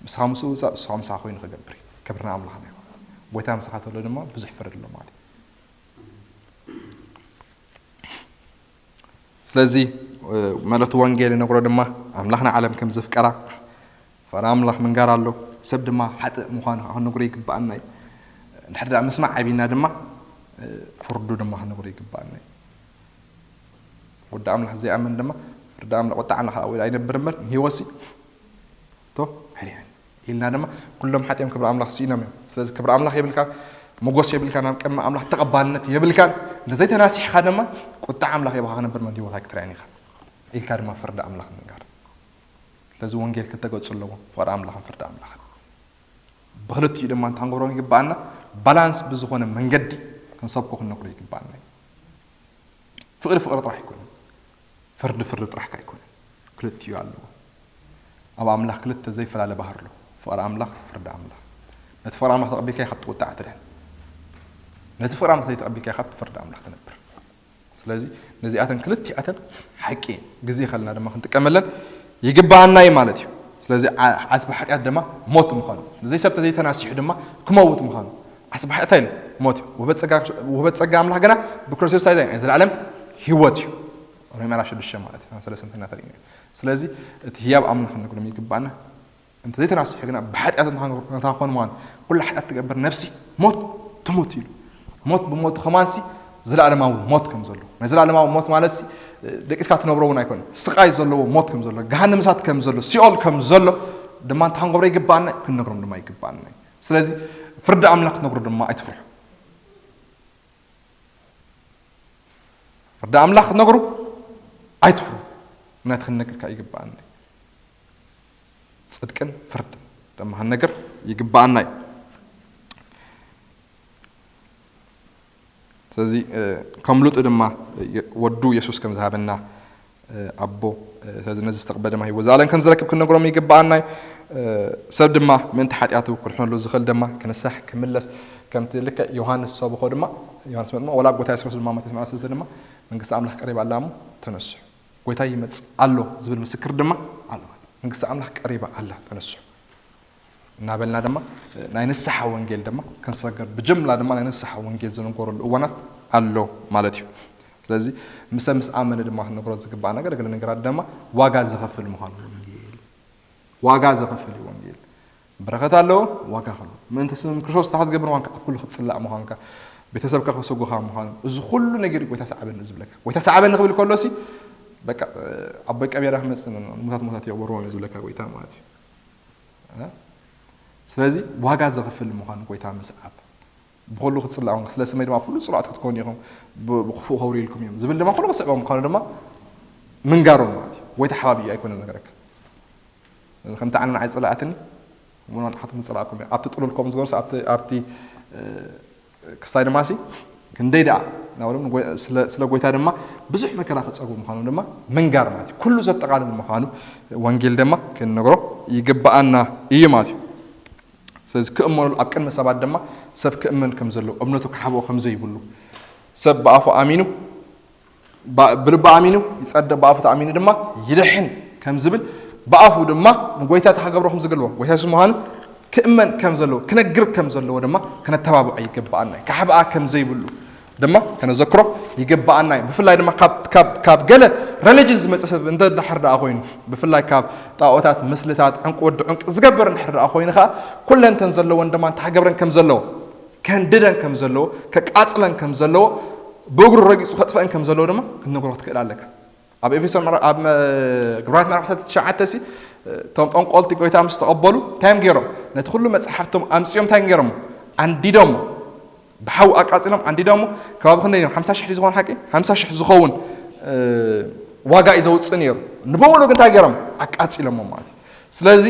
ንስኻ ምስኡ ውፃእ ንስኻ ምሳኻ ኮይኑ ክገብር እዩ። ክብርና ኣምላኽና ይኹን። ጎይታ ምሳኻ ተሎ ድማ ብዙሕ ፍርድ ኣሎ ማለት እዩ። ስለዚ መልእኽቲ ወንጌል ይነግሮ ድማ ኣምላኽና ዓለም ከም ዘፍቀራ ፍቕሪ ኣምላኽ ምንጋር ኣሎ። ሰብ ድማ ሓጥእ ምዃኑ ከዓ ክንነግሮ ይግብኣና እዩ። እንድሕር ደኣ ምስማዕ ዓቢና ድማ ፍርዱ ድማ ክንነግሮ ይግብኣና እዩ። ወዲ ኣምላኽ ዘይኣምን ድማ ፍርዲ ኣምላኽ ቁጣ ኣምላኽ ኣብ ኢዳ ይነብር እምበር ንህይወትሲ ቶ ሕርያን ኢልና ድማ ኩሎም ሓጢኦም ክብሪ ኣምላኽ ስኢኖም እዮም። ስለዚ ክብሪ ኣምላኽ የብልካን፣ ሞጎስ የብልካን፣ ኣብ ቅድሚ ኣምላኽ ተቐባልነት የብልካን። እንተዘይተናሲሕካ ድማ ቁጣ ኣምላኽ የባኻ ክነብር መን ህይወት ኣይክትርያን ኢኻ ኢልካ ድማ ፍርዲ ኣምላኽ ምንጋር። ስለዚ ወንጌል ክልተ ገጹ ኣለዎ፣ ፍቕሪ ኣምላኽን ፍርዲ ኣምላኽን። ብክልቲኡ ድማ እንታይ ክንገብሮ ይግብኣና? ባላንስ ብዝኾነ መንገዲ ክንሰብኮ ክንነግሮ ይግብኣና እዩ። ፍቕሪ ፍቕሪ ጥራሕ ኣይኮነን፣ ፍርዲ ፍርዲ ጥራሕ ከ ኣይኮነን፣ ክልቲኡ ኣለዎ። ኣብ ኣምላኽ ክልተ ዘይፈላለ ባህሪ ኣሎ፣ ፍቕሪ ኣምላኽ፣ ፍርዲ ኣምላኽ። ነቲ ፍቕሪ ኣምላኽ ተቐቢልካዮ ካብቲ ቁጣዕ ትድሕን፣ ነቲ ፍቕሪ ኣምላኽ ዘይተቐቢልካዮ ካብቲ ፍርዲ ኣምላኽ ትነብር። ስለዚ ነዚኣተን ክልቲኣተን ሓቂ እየን፣ ግዜ ከለና ድማ ክንጥቀመለን ይግብኣና እዩ ማለት እዩ። ስለዚ ዓስቢ ሓጢኣት ድማ ሞት ምዃኑ፣ ንዘይ ሰብ ተዘይተናሲሑ ድማ ክመውት ምዃኑ፣ ዓስቢ ሓጢኣት እንታይ ኢሉ ሞት እዩ። ውህበት ጸጋ ኣምላኽ ግና ብክርስቶስ እንታይ ናይ ዘለኣለም ህይወት እዩ። ሮሜ ምዕራፍ ሽዱሽተ ማለት እዩ ሰለስተ እንተና ተሪእና። ስለዚ እቲ ህያብ ኣምላኽ ክንነግሮም ይግባኣና። እንተ ዘይተናሲሑ ግና ብሓጢኣት ነታ ክኾን ምዃኑ ኩሉ ሓጢኣት ትገብር ነፍሲ ሞት ትሙት ኢሉ። ሞት ብሞቱ ከማንሲ ዘለኣለማዊ ሞት ከም ዘሎ ናይ ዘለኣለማዊ ሞት ማለት ደቂስካ ትነብሮ እውን ኣይኮነ ስቃይ ዘለዎ ሞት ከም ዘሎ ገሃንም እሳት ከም ዘሎ ሲኦል ከም ዘሎ ድማ እንታ ክንገብሮ ይግባኣና ክንነግሮም ድማ ይግባኣና። ስለዚ ፍርዲ ኣምላኽ ክትነግሩ ድማ ኣይትፍርሑ። ፍርዲ ኣምላኽ ክትነግሩ ኣይትፍርሑ። ምክንያቱ ክንነግር ከዓ ይግባኣና እዩ። ጽድቅን ፍርድን ድማ ክንነግር ይግባኣና እዩ። ስለዚ ከም ሉጥ ድማ ወዱ የሱስ ከም ዝሃበና ኣቦ፣ ስለዚ ነዚ ዝተቕበለ ድማ ህይወት ዘላለም ከም ዝረክብ ክንነግሮም ይግባኣና እዩ። ሰብ ድማ ምእንቲ ሓጢኣቱ ክድሕነሉ ዝኽእል ድማ ክነሳሕ ክምለስ፣ ከምቲ ልክዕ ዮሃንስ ዝሰብኾ ድማ፣ ዮሃንስ መጥምቕ ወላ ጎይታ የሱስ ድማ ማቴዎስ ምዕራፍ ሰለስተ ድማ መንግስቲ ኣምላኽ ቀሪባ ኣላ እሞ ተነስሑ፣ ጎይታ ይመጽእ ኣሎ ዝብል ምስክር ድማ ኣሎ። መንግስቲ ኣምላኽ ቀሪባ ኣላ፣ ተነስሑ እናበልና ድማ ናይ ንስሓ ወንጌል ድማ ክንሰገር፣ ብጅምላ ድማ ናይ ንስሓ ወንጌል ዝንገረሉ እዋናት ኣሎ ማለት እዩ። ስለዚ ምሰ ምስ ኣመነ ድማ ክንነግሮ ዝግባእ ነገር፣ ገለ ነገራት ድማ ዋጋ ዘኸፍል ምዃኑ ወንጌል ዋጋ ዘኸፍል እዩ ወንጌል። በረኸት ኣለዎ፣ ዋጋ ከሎ ምእንቲ ስም ክርስቶስ እንታይ ክትገብር ምዃንካ፣ ኣብ ኩሉ ክትጽላእ ምዃንካ፣ ቤተሰብካ ከሰጉኻ ምዃኑ፣ እዚ ኩሉ ነገር እዩ ጎይታ ሰዓበኒ ዝብለካ። ጎይታ ሰዓበኒ ክብል ከሎ ሲ በቃ ኣቦይ ቀቢራ ክመጽእ ነው፣ ሙታት ሙታት የቕበርዎም እዩ ዝብለካ ጎይታ ማለት እዩ። ስለዚ ዋጋ ዘኽፍል ምዃኑ ጎይታ ምስዓብ፣ ብኹሉ ክትጽላእ፣ ስለ ስመይ ድማ ኩሉ ጽሉኣት ክትኮኑ ኢኹም፣ ብክፉእ ከውርዩልኩም እዮም ዝብል ድማ ኩሉ ክስዕቦም ምዃኑ ድማ ምንጋሮም ማለት እዩ። ጎይታ ሓባቢ እዩ ኣይኮነን ነገረካ። ከምቲ ኣነ ንዓይ ጸላእትኒ፣ እሞ ንዓኹም ክጸላእኩም እየ። ኣብቲ ጥሉል ከምኡ ዝገበሩስ ኣብቲ፣ ኣብቲ ክስታይ ድማ ሲ ክንደይ ደኣ ናብሎም፣ ስለ ጎይታ ድማ ብዙሕ መከራ ክጸግቡ ምዃኖም ድማ ምንጋር ማለት እዩ። ኩሉ ዘጠቓልል ምዃኑ ወንጌል ድማ ክንነግሮ ይግብኣና እዩ ማለት እዩ። ስለዚ ክእመኑሉ ኣብ ቅድሚ ሰባት ድማ ሰብ ክእመን ከም ዘለዎ፣ እምነቱ ክሓብኦ ከም ዘይብሉ፣ ሰብ ብኣፉ ኣሚኑ፣ ብልቡ ኣሚኑ ይጸድቕ፣ ብኣፉ ተኣሚኑ ድማ ይድሕን ከም ዝብል፣ ብኣፉ ድማ ንጎይታ ተኸገብሮ ከም ዝግልቦ፣ ጎይታ የሱስ ምዃኑ ክእመን ከም ዘለዎ፣ ክነግር ከም ዘለዎ ድማ ክነተባብዖ ይግብኣና እዩ። ካሕብኣ ከም ዘይብሉ ድማ ከነዘክሮ ይግብኣና እዩ። ብፍላይ ድማ ካብ ገለ ረሊጅን ዝመፀ ሰብ እንተ ድሓር ደኣ ኮይኑ፣ ብፍላይ ካብ ጣኦታት፣ ምስልታት፣ ዕንቂ ወዲ ዕንቂ ዝገብር እንድሕር ደኣ ኮይኑ ከዓ ኩለንተን ዘለዎን ድማ እንታይ ክገብረን ከም ዘለዎ፣ ከንድደን ከም ዘለዎ፣ ከቃፅለን ከም ዘለዎ፣ ብእግሩ ረጊፁ ከጥፈአን ከም ዘለዎ ድማ ክትነግሮ ክትክእል ኣለካ። ኣብ ኤፌሶን ኣብ ግብራት ምዕራፍ ዓሰርተ ትሽዓተ ሲ እቶም ጠንቆልቲ ጎይታ ምስ ተቐበሉ እንታይ እዮም ገይሮም? ነቲ ኩሉ መፅሓፍቶም ኣምፅኦም እንታይ እዮም ገይሮም? ኣንዲዶሞ፣ ብሓዊ ኣቃፂሎም ኣንዲዶሞ። ከባቢ ክንደይ እዮም? ሓምሳ ሽሕ ዝኾን ሓቂ ሓምሳ ሽሕ ዝኸውን ዋጋ እዩ ዘውፅእ ነይሩ። ንበሙሉ ግን እንታይ ገይሮም? ኣቃፂሎሞ ማለት እዩ። ስለዚ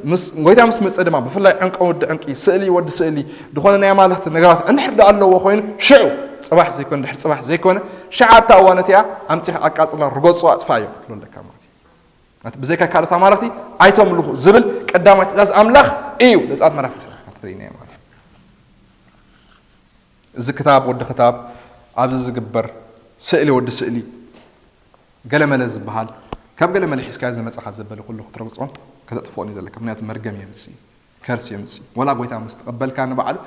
ምስ ጎይታ ምስ መፀ ድማ ብፍላይ ዕንቂ ወዲ ዕንቂ፣ ስእሊ ወዲ ስእሊ፣ ዝኾነ ናይ ኣማልኽቲ ነገራት እንድሕር ዳ ኣለዎ ኮይኑ ሽዑ፣ ፅባሕ ዘይኮነ ድሕሪ ፅባሕ ዘይኮነ፣ ሽዓ ኣብታ እዋን እቲኣ ኣምፂኻ ኣቃፅላ፣ ርገፁ፣ ኣጥፋ እዮም ክትብሎ ኣለካ ማለት እዩ። ብዘይካ ካልኦት ኣማልኽቲ ኣይተምልኹ ዝብል ቀዳማይ ትእዛዝ ኣምላኽ እዩ። ዘጸኣት ምዕራፍ ዕስራ ትርእይና ማለት እዩ። እዚ ክታብ ወዲ ክታብ ኣብዚ ዝግበር ስእሊ ወዲ ስእሊ ገለመለ ዝበሃል ካብ ገለመለ ሒዝካ ዝመጻኻ ዘበለ ኩሉ ክትረግጾን ከተጥፍኦን እዩ ዘለካ። ምክንያቱ መርገም የምጽእ፣ ከርሲ የምጽእ። ወላ ጎይታ ምስ ተቐበልካ ንባዕሉ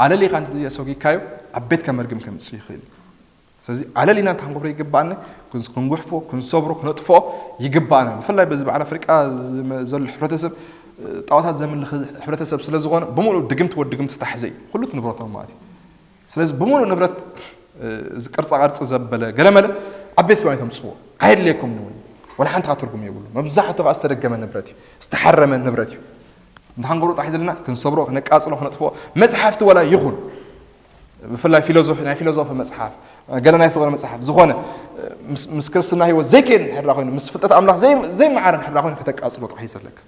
ኣለሊኻ እንተዘይኣሰጊካዮ ኣብ ቤትካ መርገም ከምጽእ ይኽእል እዩ። ስለዚ ኣለሊና እንታይ ክንገብሮ ይግባኣና? ክንጉሕፎ፣ ክንሰብሮ፣ ክነጥፍኦ ይግባኣና። ብፍላይ በዚ በዓል ኣፍሪቃ ዘሎ ሕብረተሰብ ጣዖታት ዘምልኽ ሕብረተሰብ ስለ ዝኾነ ብምሉእ ድግምቲ ወዲ ድግምቲ ተታሕዘ እዩ ኩሉ እቲ ንብረቶም ማለት እዩ። ስለዚ ብምሉእ ንብረት እዚ ቅርፃ ቅርፂ ዘበለ ገለመለ ኣብ ቤት ክባይ ተምፅዎ ኣየድልየኩም ንውን ወላ ሓንቲ ትርጉም የብሉ። መብዛሕቱ ከዓ ዝተደገመ ንብረት እዩ፣ ዝተሓረመ ንብረት እዩ። እንታይ ክንገብሮ ጥራሕ ዘለና? ክንሰብሮ፣ ክነቃፅሎ፣ ክነጥፍኦ። መፅሓፍቲ ወላ ይኹን ብፍላይ ፊሎዞፊ፣ ናይ ፊሎዞፊ መፅሓፍ፣ ገለ ናይ ፍቕሪ መፅሓፍ ዝኾነ ምስ ክርስትና ህይወት ዘይከይድ እንድሕር ኮይኑ፣ ምስ ፍልጠት ኣምላኽ ዘይመዓረ እንድሕር ኮይኑ ከተቃፅሎ ጥራሕ እዩ ዘለካ።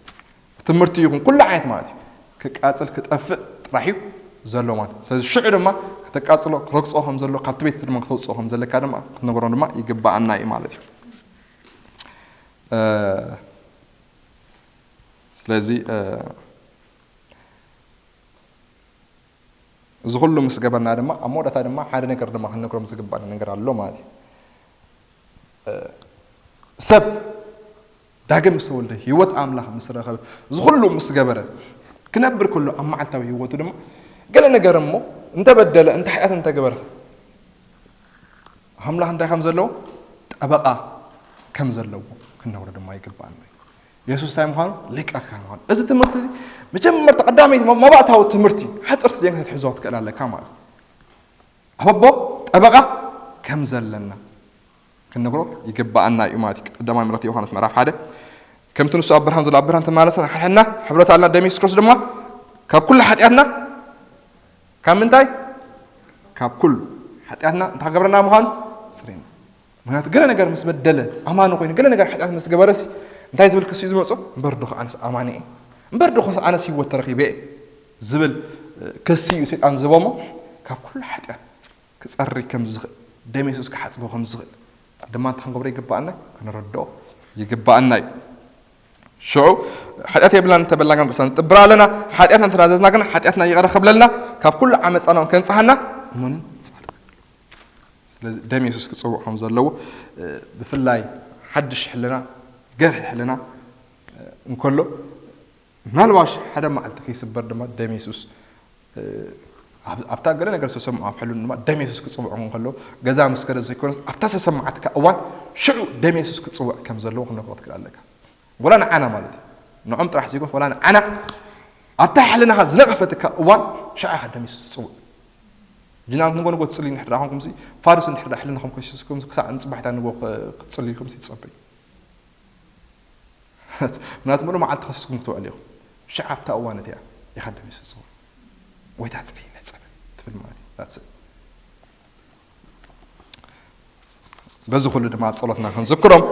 ትምህርቲ ይኹን ኩሉ ዓይነት ማለት እዩ ክቃፅል ክጠፍእ ጥራሕ እዩ ዘሎ ማለት እዩ። ስለዚ ሽዑ ድማ ከተቃፅሎ ክረግፆ ከም ዘሎ ካብቲ ቤት ድማ ክተውፅኦ ከም ዘለካ ድማ ክትነግሮም ድማ ይግባኣና እዩ ማለት እዩ። ስለዚ እዚ ኩሉ ምስ ገበርና ድማ ኣብ መወዳእታ ድማ ሓደ ነገር ድማ ክንነግሮም ዝግባኣና ነገር ኣሎ ማለት እዩ። ሰብ ዳግም ምስ ተወልደ ህይወት ኣምላኽ ምስ ረኸበ እዚ ኩሉ ምስ ገበረ ክነብር ከሎ ኣብ መዓልታዊ ህይወቱ ድማ ገለ ነገር እሞ እንተበደለ እንተ ሓጢኣት እንተገበረ ኣምላኽ እንታይ ከም ዘለዎ ጠበቓ ከም ዘለዎ ክንነግሮ ድማ ይግባኣና እዩ። የሱስ እንታይ ምዃኑ ሊቀ ካህን ምዃኑ። እዚ ትምህርቲ እዚ መጀመርታ ቀዳመይቲ መባእታዊ ትምህርቲ ሓፀርቲ ዜና ክትሕዞ ክትክእል ኣለካ ማለት እዩ። ኣብ ኣቦ ጠበቓ ከም ዘለና ክንነግሮ ይግባኣና እዩ ማለት እዩ። ቀዳማይ መልእኽቲ ዮሃንስ ምዕራፍ ሓደ ከምቲ ንሱ ኣብ ብርሃን ዘሎ ኣብ ብርሃን ተመላለስና ሓድሕድና ሕብረት ኣለና ደም የሱስ ክርስቶስ ድማ ካብ ኩሉ ሓጢኣትና ካብ ምንታይ? ካብ ኩሉ ሓጢኣትና እንታይ ክገብረና ምዃኑ? ጽሬና። ምክንያቱ ገለ ነገር ምስ በደለ፣ ኣማኒ ኮይኑ ገለ ነገር ሓጢኣት ምስ ገበረሲ እንታይ ዝብል ክሲ እዩ ዝመጾ? እምበር ዶ ኣነስ ኣማኒ እየ? እምበር ዶ ኣነስ ህይወት ተረኺበ እየ? ዝብል ክሲ እዩ ሰይጣን ዝህቦ እሞ ካብ ኩሉ ሓጢኣት ክጸሪ ከም ዝኽእል፣ ደም የሱስ ክሓጽቦ ከም ዝኽእል ድማ እንታይ ክንገብሮ ይግባኣና? ክንረድኦ ይግባኣና እዩ። ሽዑ ሓጢኣት የብልናን እንተበልና ግን ርእስና ንጥብር ኣለና። ሓጢኣትና እንተናዘዝና ግን ሓጢኣትና ይቕረ ክብለልና፣ ካብ ኩሉ ዓመፃና እውን ከንጽሃና እሙንን ጻድቅን። ስለዚ ደም የሱስ ክጽውዕ ከም ዘለዎ፣ ብፍላይ ሓድሽ ሕልና፣ ገርህ ሕልና እንከሎ፣ ምናልባሽ ሓደ መዓልቲ ከይስበር ድማ ደም የሱስ ኣብታ ገለ ነገር ዝተሰምዖ ኣብ ሕሉን ድማ ደም የሱስ ክጽውዑ እንከሎ፣ ገዛ ምስ ከደ ዘይኮነስ ኣብታ ዝተሰማዓትካ እዋን ሽዑ ደም የሱስ ክጽውዕ ከም ዘለዎ ክነግሮ ትክእል ኣለካ። ወላ ንዓና ማለት እዩ፣ ንዖም ጥራሕ ዘይኮነስ ወላ ንዓና ኣብታ ሕልናኻ ዝነቐፈትካ እዋን ሽዓ ኢኻ ደም የሱስ ትጽውዕ። ጅናት ንጎ ንጎ ትጽልዩ እንድሕር ደኣ ኮንኩምሲ፣ ፋርስ እንድሕር ደኣ ሕልናኹም ከሲስኩም ክሳዕ ንጽባሒታ ንጎ ክትጽልዩ ኢልኩምሲ ትጸበዩ። ምክንያቱ ሙሉእ መዓልቲ ከሲስኩም ክትውዕሉ ኢኹም። ሽዓ ኣብታ እዋን እቲኣ ኢኻ ደም የሱስ ትጽውዕ። ጎይታ ጥሪ ነጸበ ትብል ማለት እዩ። That's it። በዚ ኩሉ ድማ ኣብ ጸሎትና ክንዝክሮም፣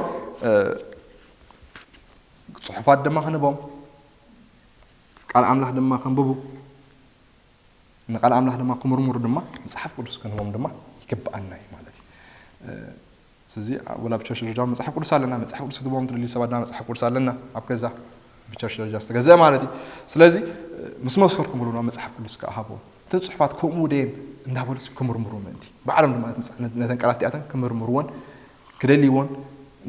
ጽሑፋት ድማ ክንቦም፣ ቃል ኣምላኽ ድማ ከንብቡ፣ ንቃል ኣምላኽ ድማ ክምርምሩ ድማ መጽሓፍ ቅዱስ ክንቦም ድማ ይግብኣና እዩ ማለት እዩ። ስለዚ ወላ ኣብ ቸርች ደረጃ መጽሓፍ ቅዱስ ኣለና፣ መጽሓፍ ቅዱስ ክትቦም ትደልዩ ሰባት ድማ መጽሓፍ ቅዱስ ኣለና ኣብ ገዛ፣ ብቸርች ደረጃ ዝተገዝአ ማለት እዩ። ስለዚ ምስ መስከርኩምሉ ድማ መጽሓፍ ቅዱስ ከዓ ሃቦም። እተን ጽሑፋት ከምኡ ደየን እንዳበሉ ክምርምሩ ምእንቲ ባዕሎም ድማ ነተን ቃላት እቲኣተን ክምርምርዎን ክደልይዎን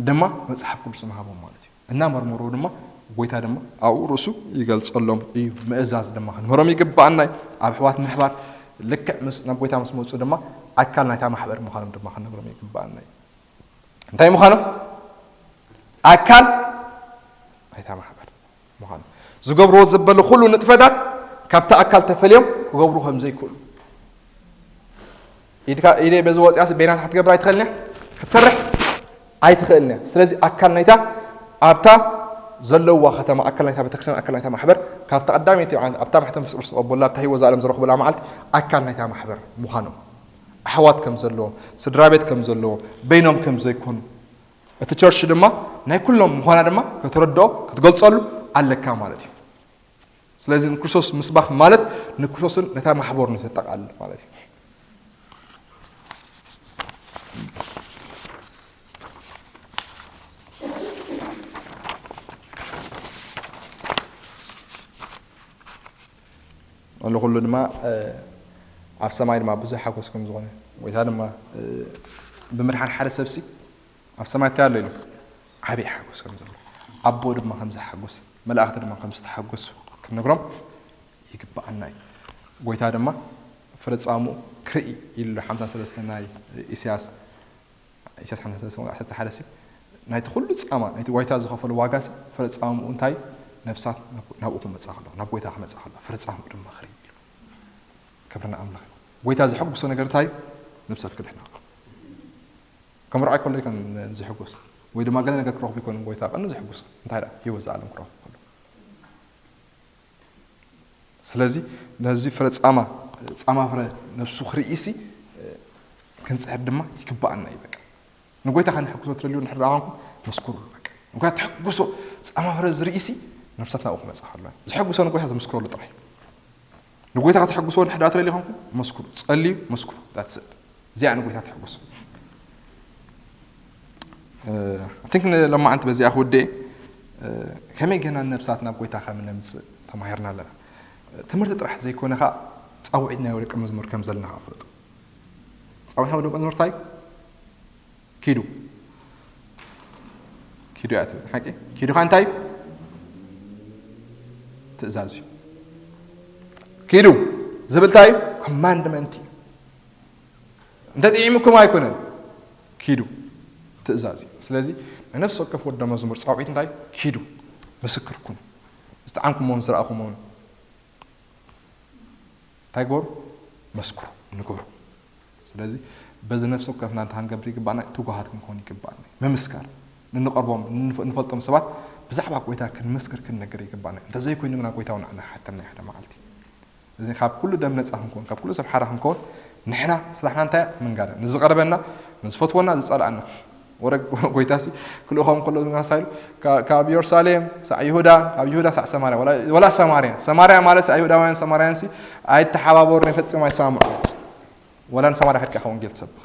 ድማ መጽሓፍ ቅዱስ ምሃቦም ማለት እዩ። እናመርመሩ ድማ ጎይታ ድማ ኣብኡ ርእሱ ይገልጸሎም እዩ። ምእዛዝ ድማ ክንምህሮም ይግብኣና እዩ። ኣብ ኣሕዋት ምሕባር ልክዕ ምስ ናብ ጎይታ ምስ መጹ ድማ ኣካል ናይታ ማሕበር ምዃኖም ድማ ክንነግሮም ይግብኣና እዩ። እንታይ ምዃኖም? ኣካል ናይታ ማሕበር ምዃኖም። ዝገብርዎ ዘበሉ ኩሉ ንጥፈታት ካብቲ ኣካል ተፈልዮም ክገብሩ ከም ዘይክእሉ ኢድካ ኢደይ በዚ ወፂኣስ በይናት ክትገብር ኣይትኽእልን እያ፣ ክትሰርሕ ኣይትኽእልን እያ። ስለዚ ኣካል ናይታ ኣብታ ዘለዋ ከተማ ኣካል ናይታ ቤተክርስትያን ኣካል ናይታ ማሕበር ካብታ ቀዳመይቲ መዓልቲ ኣብታ ማሕተም መንፈስ ቅዱስ ዝቐበሉላ ኣብታ ህይወት ዘኣለም ዝረኽቡላ መዓልቲ ኣካል ናይታ ማሕበር ምዃኖም ኣሕዋት ከም ዘለዎም ስድራ ቤት ከም ዘለዎም በይኖም ከም ዘይኮኑ እቲ ቸርች ድማ ናይ ኩሎም ምዃና ድማ ከተረድኦ ክትገልጸሉ ኣለካ ማለት እዩ። ስለዚ ንክርስቶስ ምስባኽ ማለት ንክርስቶስን ነታ ማሕበሩን እዩ ዘጠቓልል ማለት እዩ። ኣሎ ኩሉ ድማ ኣብ ሰማይ ድማ ብዙሕ ሓጎስ ከም ዝኾነ ጎይታ ድማ ብምድሓን ሓደ ሰብሲ ኣብ ሰማይ እንታይ ኣሎ ኢሉ ዓብዪ ሓጎስ ከም ዘሎ ኣቦ ድማ ከም ዘሓጎስ መላእኽቲ ድማ ከም ዝተሓጎሱ ክንነግሮም ይግብኣና እዩ። ጎይታ ድማ ፍረ ጻምኡ ክርኢ ኢሉ ሓምሳ ሰለስተ ናይ ኢሳያስ ኢሳያስ ሓምሳ ሰለስተ ዓሰርተ ሓደ ሲ ናይቲ ኩሉ ጻማ ናይቲ ዋይታ ዝኸፈሉ ዋጋ ሲ ፍረ ጻምኡ እንታይ ነብሳት ናብኡ ክመጻ ከለዋ ናብ ጎይታ ክመጻ ከለዋ ፍረ ጻምኡ ድማ ክርኢ ኢሉ ክብርና ኣምላኽ እዩ። ጎይታ ዝሕጉሶ ነገር እንታይ ነብሳት ክድሕና ከምርዖ ኣይኮሎ ይኮን ዝሕጉስ ወይ ድማ ገለ ነገር ክረኽቡ ይኮን ጎይታ ቀኑ ዝሕጉስ እንታይ ደኣ ህይወት ዝኣለም ክረኽቡ ከሎ ስለዚ ነዚ ፍረ ጻማ ጻማ ፍረ ነብሱ ክርእሲ ክንጽሕር ድማ ይግባኣና እዩ። በቃ ንጎይታ ከነሕጉሶ ትደልዩ እንድሕር ደኣ ኮንኩም መስክሩሉ። በቃ ንጎይታ ተሕጉሶ ጻማ ፍረ ዝርእሲ ነብሳት ናብኡ ክመጻ ከሎ ዝሕጉሶ ንጎይታ ዘመስክረሉ ጥራይ። ንጎይታ ከተሕጉሶ እንድሕር ደኣ ትደልዩ ኮንኩም መስክሩ፣ ጸልዩ፣ መስክሩ። That's it። እዚኣ ንጎይታ ተሕጉሶ። I think ንሎማዓንቲ በዚኣ ክውድእ ከመይ ገና ነብሳት ናብ ጎይታ ከም ነምጽእ ተማሂርና ኣለና። ትምህርቲ ጥራሕ ዘይኮነ ኸዓ ጻውዒት ናይ ደቀ መዝሙር ከም ዘለና ኸዓ ፍለጡ። ጻውዒት ናይ ደቀ መዝሙር እንታይ ኪዱ ኪዱ እያ ትብል ሓቂ ኪዱ ኸዓ እንታይ ትእዛዝ እዩ። ኪዱ ዝብል እንታይ ኮማንድመንት እዩ። እንተ ጥዒሙኩም ኣይኮነን ኪዱ ትእዛዝ እዩ። ስለዚ ናይ ነፍሲ ወከፍ ወደ መዝሙር ጻውዒት እንታይ ኪዱ ምስክር ኩኑ ዝጠዓምኩሞን ዝረኣኹሞን እንታይ ግበሩ መስክሩ ንገሩ። ስለዚ በዚ ነፍሲ ወከፍና እንታይ ክንገብር ይግባና ትጉሃት ክንከውን ይግባና። ምምስካር ንንቐርቦም ንፈልጦም ሰባት ብዛዕባ ጎይታ ክንምስክር ክንነግር ይግባና። እንተዘይኮይኑ ግና ጎይታ እውን ንዓና ክሓተና ሓደ መዓልቲ እዚ ካብ ኩሉ ደም ነፃ ክንከውን፣ ካብ ኩሉ ሰብ ሓራ ክንከውን፣ ንሕና ስራሕና እንታይ እያ? ምንጋር። ንዝቐርበና፣ ንዝፈትወና፣ ዝፀላእና። ወረ ጎይታሲ ክልእኾም ከሎ ዝመሳይሉ፣ ካብ ኢየሩሳሌም ሳዕ ይሁዳ፣ ካብ ይሁዳ ሳዕ ሰማርያ፣ ወላ ሰማርያ። ሰማርያ ማለት ሳዕ ይሁዳውያን ሰማርያን ሲ ኣይተሓባበሩን፣ ፈፂሞም ኣይሰማምዑ። ወላ ንሰማርያ ከድካ ኢኻ ወንጌል ትሰብኽ፣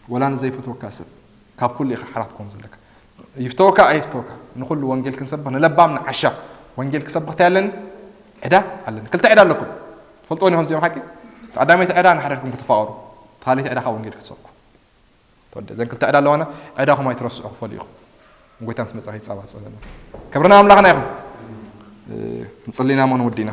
ወላ ንዘይፈትወካ ሰብ። ካብ ኩሉ ኢኻ ሓራ ክትከውን ዘለካ። ይፍተወካ ኣይፍተወካ፣ ንኹሉ ወንጌል ክንሰብኽ፣ ንለባም ንዓሻ ወንጌል ክሰብኽ እንታይ ኣለኒ? ዕዳ ኣለኒ። ክልተ ዕዳ ኣለኩም። ትፈልጥዎ ዲኹም እዚኦም ሓቂ? ቀዳመይቲ ዕዳ ንሓደርኩም ክትፋቐሩ፣ ካልኣይቲ ዕዳ ካብ ወንጌል ክትሰብኩ። ተወደ ዘን ክልተ ዕዳ ኣለዋና። ዕዳኹም ኣይትረስዑ፣ ክፈሉ ኢኹም። ጎይታ ምስ መጻ ይጻባጸበና። ክብርና ኣምላኽና ይኹን። ንጽሊና ሞ ንወዲና።